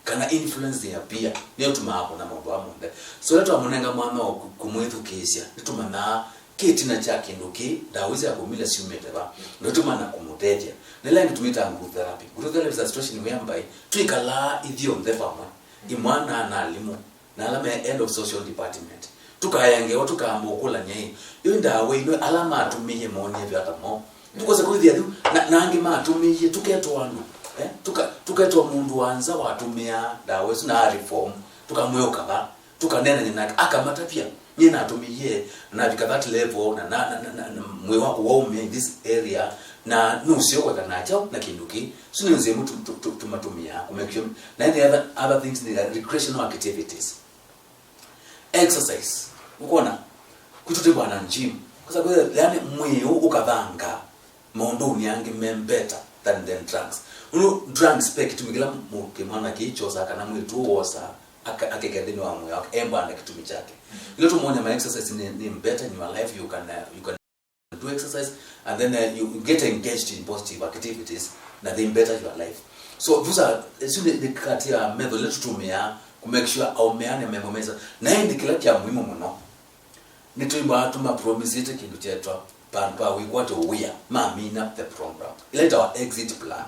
kana influence ya peer nĩyo ĩtumaa akũna maũndũ aa monthe. So ĩla twamũnenga mwanya wa kũ- kũmwĩthukĩĩsya, nĩtũmanyaa kĩtina kya kĩndũ kĩĩ, ndawa isu sya kũmila syumĩte va, na ĩtumaa na kũmũtethya. Na ĩla ĩngĩ tũmĩtaa group therapy. Group therapy is a situation whereby twĩkalaa ithyonthe vamwe, imwana na alimũ, na ala me head of social department. Tũkaea ngewa, tũkaamba ũkũlany'a ĩ, yu ndawa ino ala matũmĩie moonie vyũ ata moo? Tũkosa kwĩthĩa yu, na, na angĩ matũmĩie, tũketwa andũ, eh? Tũka-, tũketwa mũndũ wa nza watũmĩaa ndawa ĩsu na a reform, tũkamwĩa ũkava, tũkaneenany'a nake, akamatavya, nyie natũmĩie, na navika that level, na, na, na, na, na, na mwĩĩ wakwa waũmĩa in this area, na nũseo kweka na kyaũ na kĩndũ kĩĩ. Isu nĩ nzĩa imwe tũ-, tũ-, tũ-, tũmatũmĩaa kũ make sure. Na any other, other things nĩ recreational activities. Exercise. Ũkona, kwitũ twĩ bwana gym. Kũsa kwĩthĩa, yani, mwĩĩ ũũ ũkavanga maũndũnĩ angĩ me better than, than drugs. Nũndũ drugs pe kĩtumi kĩla mũ-, kĩmwana kĩĩ kyosaa kana mwĩĩtu ũũ wosaa, aka-, akekĩa nthĩnĩ wa mwĩĩ wake, embanda kĩtumi kyake. Ĩla tũmwony'a ma exercise nĩ, nĩ better in your life, you can, uh, you can do exercise, and then, uh, you get engaged in positive activities, na they better your life. So those are, isu nĩ, nĩ kati ya method ila tũtũmĩaa kũ make sure aũme aa nĩmemomesa. Na ĩndĩ kĩla kya muhimu mũno, nĩtwĩmbaa tũmapromisĩte kĩndũ kyetwa vandũ va wĩkwatyo wĩa, mamina the program. Ĩla ĩtawa exit plan.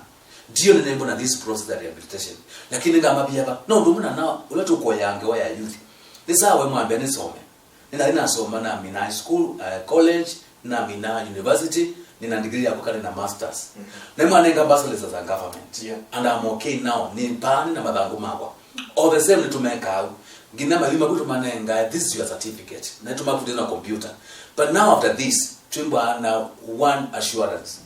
Ndio nĩnembona this process ya rehabilitation. Lakini ngamavia va, no ũndũ ũmwe na nao, ũla tũkũoyaa ngewa ya youth. Nĩ sawa we mwambĩa nĩsome. Nĩnathi nasoma, namina high school, uh, college, namina university, nina degree yakwa kana na masters. Mhm. Na mwanenga bursaries as a government. Yeah. And I'm okay now. Nĩ paani na mathangũ makwa. All the same nĩtũmekaa au. Nginya mathima kũ tũmanenga, this is your certificate. Na tũmakutĩte na computer. But now after this, twĩmbaa na one assurance.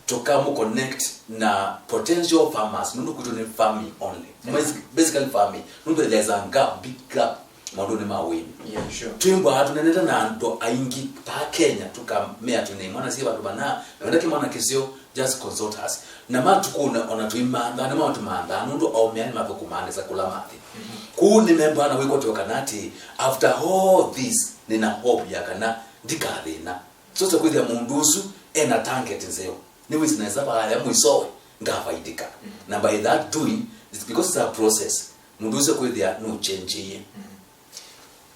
Tũkamũ connect na potential farmers. Nũndũ kwitũ nĩ farming only. Yeah. Basi-, basically farming. Nũndũ there's a gap, big gap maũndũnĩ ma ũĩmi. Yeah, sure. Twĩmbaa tũnenete na andũ aingĩ paa Kenya, tũkamea twĩna imwana syĩ vandũ vana, na wenda kĩmwana kĩseo, just consult us. Na matukũna ona tũimanthaa, nĩmatũmanthaa, nũndũ aũme aa nĩmathũkũmaa nesa kũla mathi. Mhm. Kũu nĩmembaa na wĩkwatyo kana atĩ, after all this, nĩna hope ya kana ndikathĩna. So, so kwĩthĩa mũndũ ũsu ena target nzeo. Nĩwĩsĩ nesa vaya mwisowe, ngavaidĩka. Mhm. Na by that doing, it's because it's a process. Mũndũ ũsu kwĩthĩa nũchenjĩie. Mhm.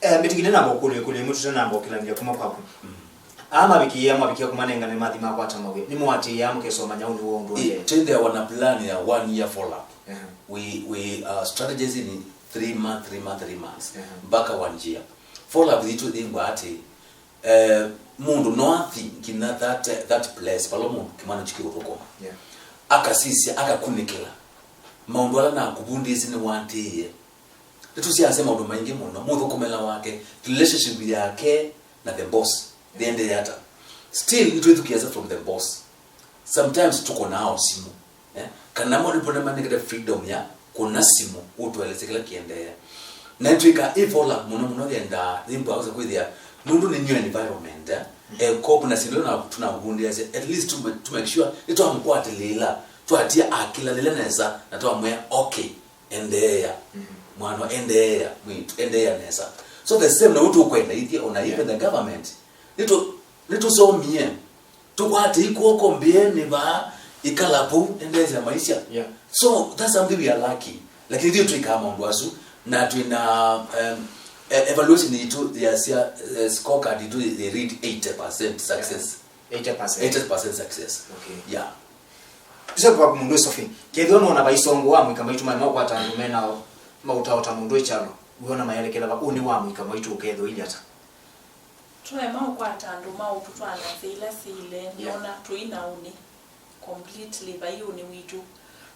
Eh, mĩtũkĩ nĩnamba ũkũlya ĩkũlyo ĩmwe tũtanamba ũkĩlanĩlya kuma kwaku. Mm. Aa mavikĩĩa, mavikĩa kũmanengane mathi makwata mawĩa, nĩmũatĩĩaa mũkesoma nyaũ nĩ woo ũndũ ĩ, ũendee? Twĩthĩawa na plan ya one year follow up. Ehe. We, we, uh, strategies in three month, three month, three months. Ehe. Mpaka one year. Follow up yitũ ĩthĩngwa atĩ, eh, mũndũ no athi nginya that, that place, vala mũndũ kĩmwana kĩu kĩũthũkũma. Yeah. Akasisya, akakunĩkĩla. Maũndũ ala nakũvundĩsye nĩwatĩĩe. Nĩtũsiasya maũndũ maingĩ mũno, mũthũkũmĩla wake, relationship yake na the boss, yĩendee ata. Still, nĩtwĩthukĩĩasya from the boss. Sometimes tũkũnaa o simũ, eh? Kana maũndũ nĩmanengete freedom ya kũna simũ, ũtũelesye kĩla kĩendeea. Na nĩtwĩkaa ĩ follow up mũno mũno, yendaa, nĩmbwaweza kwĩthĩa, nũndũ nĩ new environment, eh? Eh, kop na syĩndũ na tũnakũvundĩasya, at least to make, to make sure nĩtwamũkwatĩlĩĩla, twatia akĩla lĩla nesa, na twamwĩa, okay. Endeea. Mhm. Mwana, endeea, mwĩĩtu, endeea nesa. So the same na ũtũkwenda ithyĩ, ona, yeah, even the government. Nĩtũ-, nĩtũsomie. Tũkwatei kw'oko mbĩanĩ vaa, ikala vau, endeesya maisha. Yeah. So that's something we are lacking. Lakini ithyĩ twĩkaa maũndũ asu, na twĩna, um, e-, evaluation itũ ya sya, eh, scorecard itũ, they read eighty percent success. Eighty percent. Eighty percent success. Okay. Yeah. Tuseme kwa mũndũ Sophie, kethĩwa nũona vaisongwa wa mũika maitũ maĩ maũkwata andũ me na maũtao ta mũndũ ĩkyalo, wĩona mayelekela va ũnĩ wa mũika maitũ ũkethĩwa ilye ata? Twaema ũkwata andũ ma ũtũtwaa na nzĩa ila siile, yeah, nĩona tũi na ũnĩ completely vai ũnĩ witũ.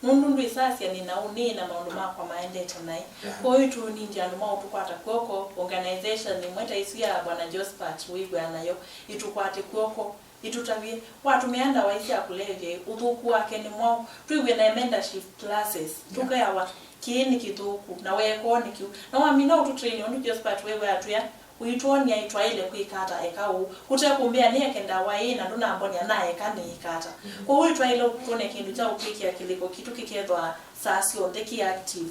Nũndũ ndwĩsasya nĩ na ũnĩ na maũndũ makwa maendete naĩ. Aha. Kwoou tũnindye andũ ma ũtũkwata kw'oko, organization ĩmwe ta isu ya Bwana Josephat wĩw'aa nayo, ĩtũkwate kw'oko, ĩtũtavye, watũmĩa ndawa ii sya kũlevya, ũthũku wake nĩ mwaũ? Twĩw'e na mentorship classes, yeah, tũkeawa, kĩĩ nĩ kĩthũku, na weekoo nĩ kĩu. Na wamina ũtũtrain ũndũ Josephat wĩw'aa atwĩa, ũitwonia twaĩle kwĩka ata, eka ũu. Kũte kũmbĩa nĩeke ndawa ĩĩ na ndũnambonia naeka nĩĩka ata. Mhm. Kwoou twaĩle kwona kĩndũ kya ũtwĩkĩa kĩlĩko kitũ kĩkethwa saa syonthe kĩ active.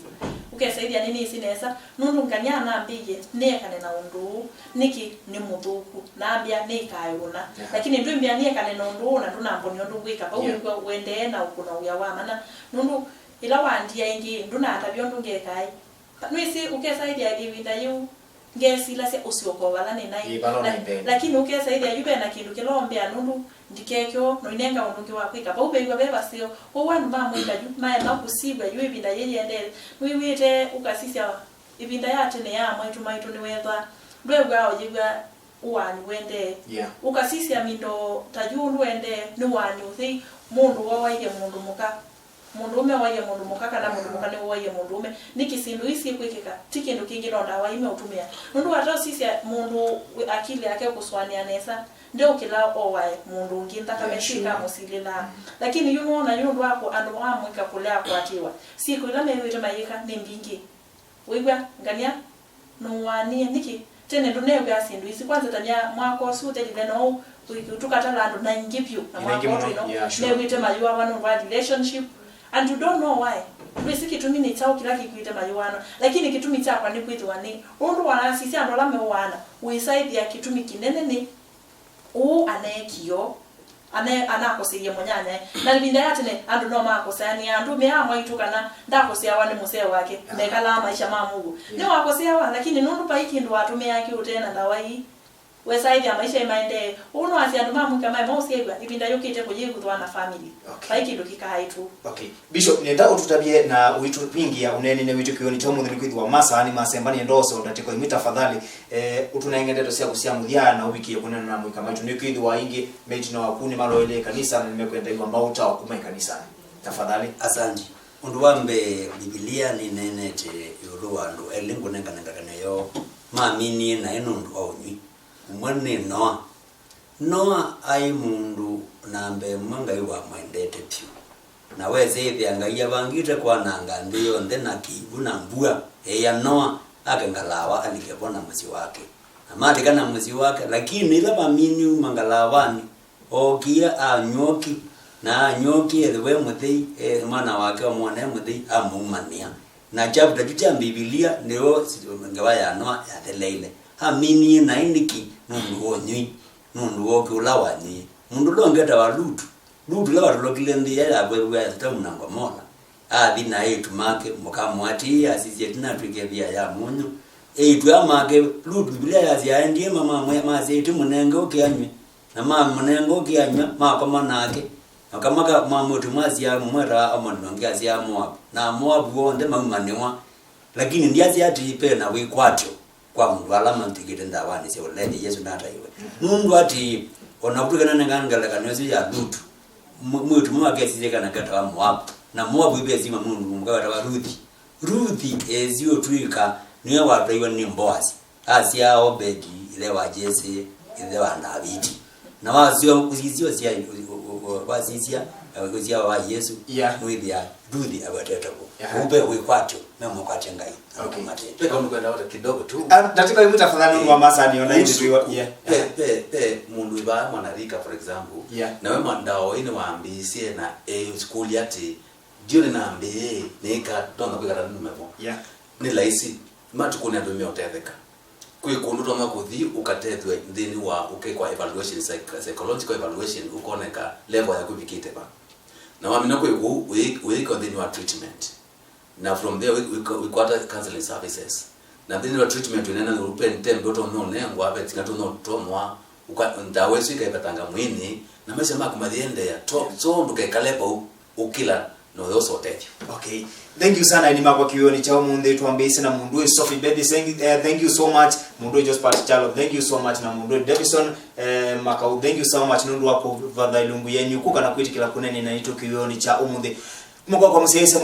Ũkesa ĩthĩa nĩnĩsĩ nesa, nũndũ ngany'a anambĩie nĩekane na ũndũ ũũ, nĩkĩ nĩ mũthũku, na ambĩa nĩkaĩũna. Aha. Lakini ndwĩmbĩa nĩekane na ũndũ ũũ na ndũnambonia ũndũ ngwĩka, vau, yeah, nĩkw'o ũendee na ũkũna wĩa wa mana, nũndũ Ĩla wandia ĩngĩ, ndũnatavya ũndũ ngekaĩ. Nĩwĩsĩ ũkesa ĩthĩa ĩvinda yĩu, ngesilasya ũsyoka o vala nĩnaĩ. Ĩ, vala ũnaĩ mbee. Lakini ũkesa ĩthĩa yu vena kĩndũ kĩla ũmbĩa nũndũ ndikeke ũu, noinenga ũndũ ũngĩ wa kwĩka. Vau veĩw'a ve vaseo. Kwoou andũ ma mũika yu maema kũsiw'a yu ĩvinda yĩĩ yĩendee. Nĩwĩw'ĩte ũkasisya ĩvinda ya tene ya amaitũ maitũ nĩweethwa ndwew'aa ũyĩw'a ũaani ũendee. Yeah. Ũkasisya mĩndũ ta yu ũndũ ũendee nĩ ũaani ũthei, mũndũ woaie mũndũ mũka. Mũndũũme waie mũndũ mũka kana mũndũ mũka nĩwoaie mũndũũme. Nĩkĩ syĩndũ ii syĩkwĩkĩka? Ti kĩndũ kĩngĩ, no ndawa ii meũtũmĩa. Nũndũ wata ũsisya mũndũ wĩ akili yake ũkũsũanĩa nesa, ndeũkĩla owae mũndũ ũngĩ, nthakame syĩkamũsilĩlaa. Lakini yu nũona yu ũndũ wa kũ-, andũ ma mũika kũlea kũatĩĩwa, syĩko ila mew'ĩte mayĩka nĩ mbingĩ. Wĩw'a, ngania nũũanie nĩkĩ? Tene ndũneew'aa syĩndũ isi. Kwanza, tany'a mwaka ũsu ũthelile, no tũkatala andũ naingĩ vyũ, na mwaka ũũ twĩ no, yeah, sure, mew'ĩte mayũawa nũndũ wa relationship, and you don't know why. Ndwĩsĩ kĩtumi nĩ kyaũ kĩla kĩkwĩte mayũaana, lakini kĩtumi kyakwa nĩ kwĩthĩwa nĩ ũndũ wanasisya andũ ala meũaana, wĩsaĩthĩa kĩtumi kĩnene nĩ ũũ aneekie ũu, ane-, anakoseie mũnyanyae. Na ĩvinda ya tene, andũ no makoseanĩaa, andũ meaa mwaitũ kana ndakoseawa nĩ mũsee wake, mekalaa maisha ma mũuo. Yeah. Nĩwakoseawa, lakini nũndũ vai kĩndũ watũmĩaa kĩ ũtee na ndawa ii, wesaĩthĩa maisha ĩmaendee. Ũu nĩwasya andũ ma mũika maema ũsyaĩw'a, ĩvinda yũkĩte kũyĩvuthwa na family. Okay. Vai kĩndũ kĩkaaĩtũ. Okay. Bishop, nĩenda ũtũtavye na ũitũvingĩa ũneeninĩ witũ kĩw'ũnĩ kya ũmũnthĩ, nĩkwĩthĩwa masaa nĩmasembanie, ndoosa ndatĩko imwe tafadhali. Eh, ũtũnenge ndeto syaku sya mũthya na ũvikĩe kũneena na mũika maitũ, nĩkwĩthĩwa ĩngĩ maitina waku nĩmaloelea ĩkanisa na nĩmekwenda ĩw'a maũtao kuma ĩkanisanĩ. Tafadhali. Asanti. Ũndũ wa mbee, Mbivilia nĩneenete ĩũlũ wa andũ elĩ ngũnengane ngelekany'o yoo, maminie naĩ nũndũ wa ũnywi. Ũmwe nĩ Noa. Noa aĩ mũndũ namba ĩmwe Ngai wamwendete vyũ, na weesĩ ĩthĩa Ngai avangĩte kwananga nthĩ yonthe na kĩw'ũ na mbua, eĩa Noa ake ngalaawa alike vo na mũsyĩ wake. Na malika na mũsyĩ wake, lakini ĩla vamini uma ngalaawanĩ, ookie anyw'a ũkĩ, na anyw'a ũkĩ ethĩwa e mũthei, e, mwana wake amwona e mũthei, amũumanĩa. Na chapter kyu kya Mbivilia nĩyo ngewa ya Noa yatheleile. Aminie naĩ nĩkĩ? Nũndũ wa ũnywi, nũndũ wa ũkĩ ũla wanywie. Mũndũ ũla ũngĩ etawa Lutu. Lutu ũla watolokile nthĩ ĩla yavw'ĩw'a ya Sotomu na Ngomola, athi na eĩtu make, mũkamũatĩĩe asisye ĩtina atw'ĩke ĩvia ya mũnyũ. Eĩtu aa make Lutu, Mbivilia yasya aendie mamamwĩa, masya, "Ĩtĩ mũnenge ũkĩ anyw'e." Na mamũnenga ũkĩ anyw'a, makoma nake. Na kamaka ma mwĩĩtu ũmwe asyaa, ũmwe etawa Amoni, na ũngĩ asyaa Moavu. Na Amoavu onthe maumanĩwa. Lakini ndyasya atĩ ve na wĩkwatyo kwa mũndũ ala matw'ĩkĩte ndawanĩ sya ũlevi, Yesũ nataiwe. Nũndũ atĩ, o na kũtw'ĩka nanenga ngelekany'o ĩsu ya Lutu, mw-, mwĩĩtu ũmwe wakesisye kana ketawa Moavu. Na Moavu ivesima mũndũ mũka wetawa Ruthi. Ruthi esie ũtw'ĩka nĩwe watwaiwe nĩ Mboasi. Asyaa Obedi, ĩthe wa Jese, ĩthe wa Ndaviti. Na wasisya, ũsisya, ũsya, ũ-, ũ-, ũ-, wasisya, eh, ũsyaa wa Yesũ, yeah, nĩwĩthĩa Ruthi awetete vo. Aha. Kũu ve wĩkwatyo, memũkwatya Ngai. Okay. Amũmate. Ve kaũndũ kwenda ota kidogo tu. Ah, ndatĩka imwe tafadhali, nũndũ wa masaa nĩ ona. Kuhusu, ĩndĩ twiwa, yeah. Ve, ve, ve mũndũ ĩvaa mwanarika, for example. Yeah. Nawe mwa-, ndawa ĩĩ nĩwambĩĩsye na eũkũlya atĩ, "Ndio nĩnambĩĩe, nĩĩka, ndonya kwĩka ta nĩnume vo." Yeah. Nĩ laisi, matukũnĩ andũ meũtetheka. Kwĩ kũndũ ũtonya kũthi ũkatethw'a nthĩnĩ wa, ũkekwa evaluation, psych-, psychological evaluation, ũkoneka level yaku ĩvikĩte va. Na wamina kwĩ kũu, ũyĩ-, ũyĩkwa nthĩnĩ wa treatment. Na from there, wĩ-, wĩka-, wĩkwata counseling services. Na nthĩnĩ wa treatment, wĩneena nĩ ũpente, ndoto no nengwa, vetsina tũno tomwa, Ũka-, ndawa ĩsu ĩkaĩvetanga mwĩĩnĩ, na maisha maku mayĩendeea. To-, so ndũkekale vau, ũkĩla na ũyosa ũtethyo. Okay. Thank you sana, aini makwa, kĩwĩonĩ kya ũmũnthĩ. Twambĩĩsye na mũndũ ũyũ Sophie Baby, thank, eh, thank you so much. Mũndũ ũyũ Josephat Chalo, thank you so much. Na mũndũ ũyũ Davison, eh, Makau, thank you so much nũndũ wa kũvatha ilungu yenyu kũ kana kwĩtĩkĩla kũneenea naitũ kĩwĩonĩ kya ũmũnthĩ. Mũkwa kwa mũsyaĩĩsya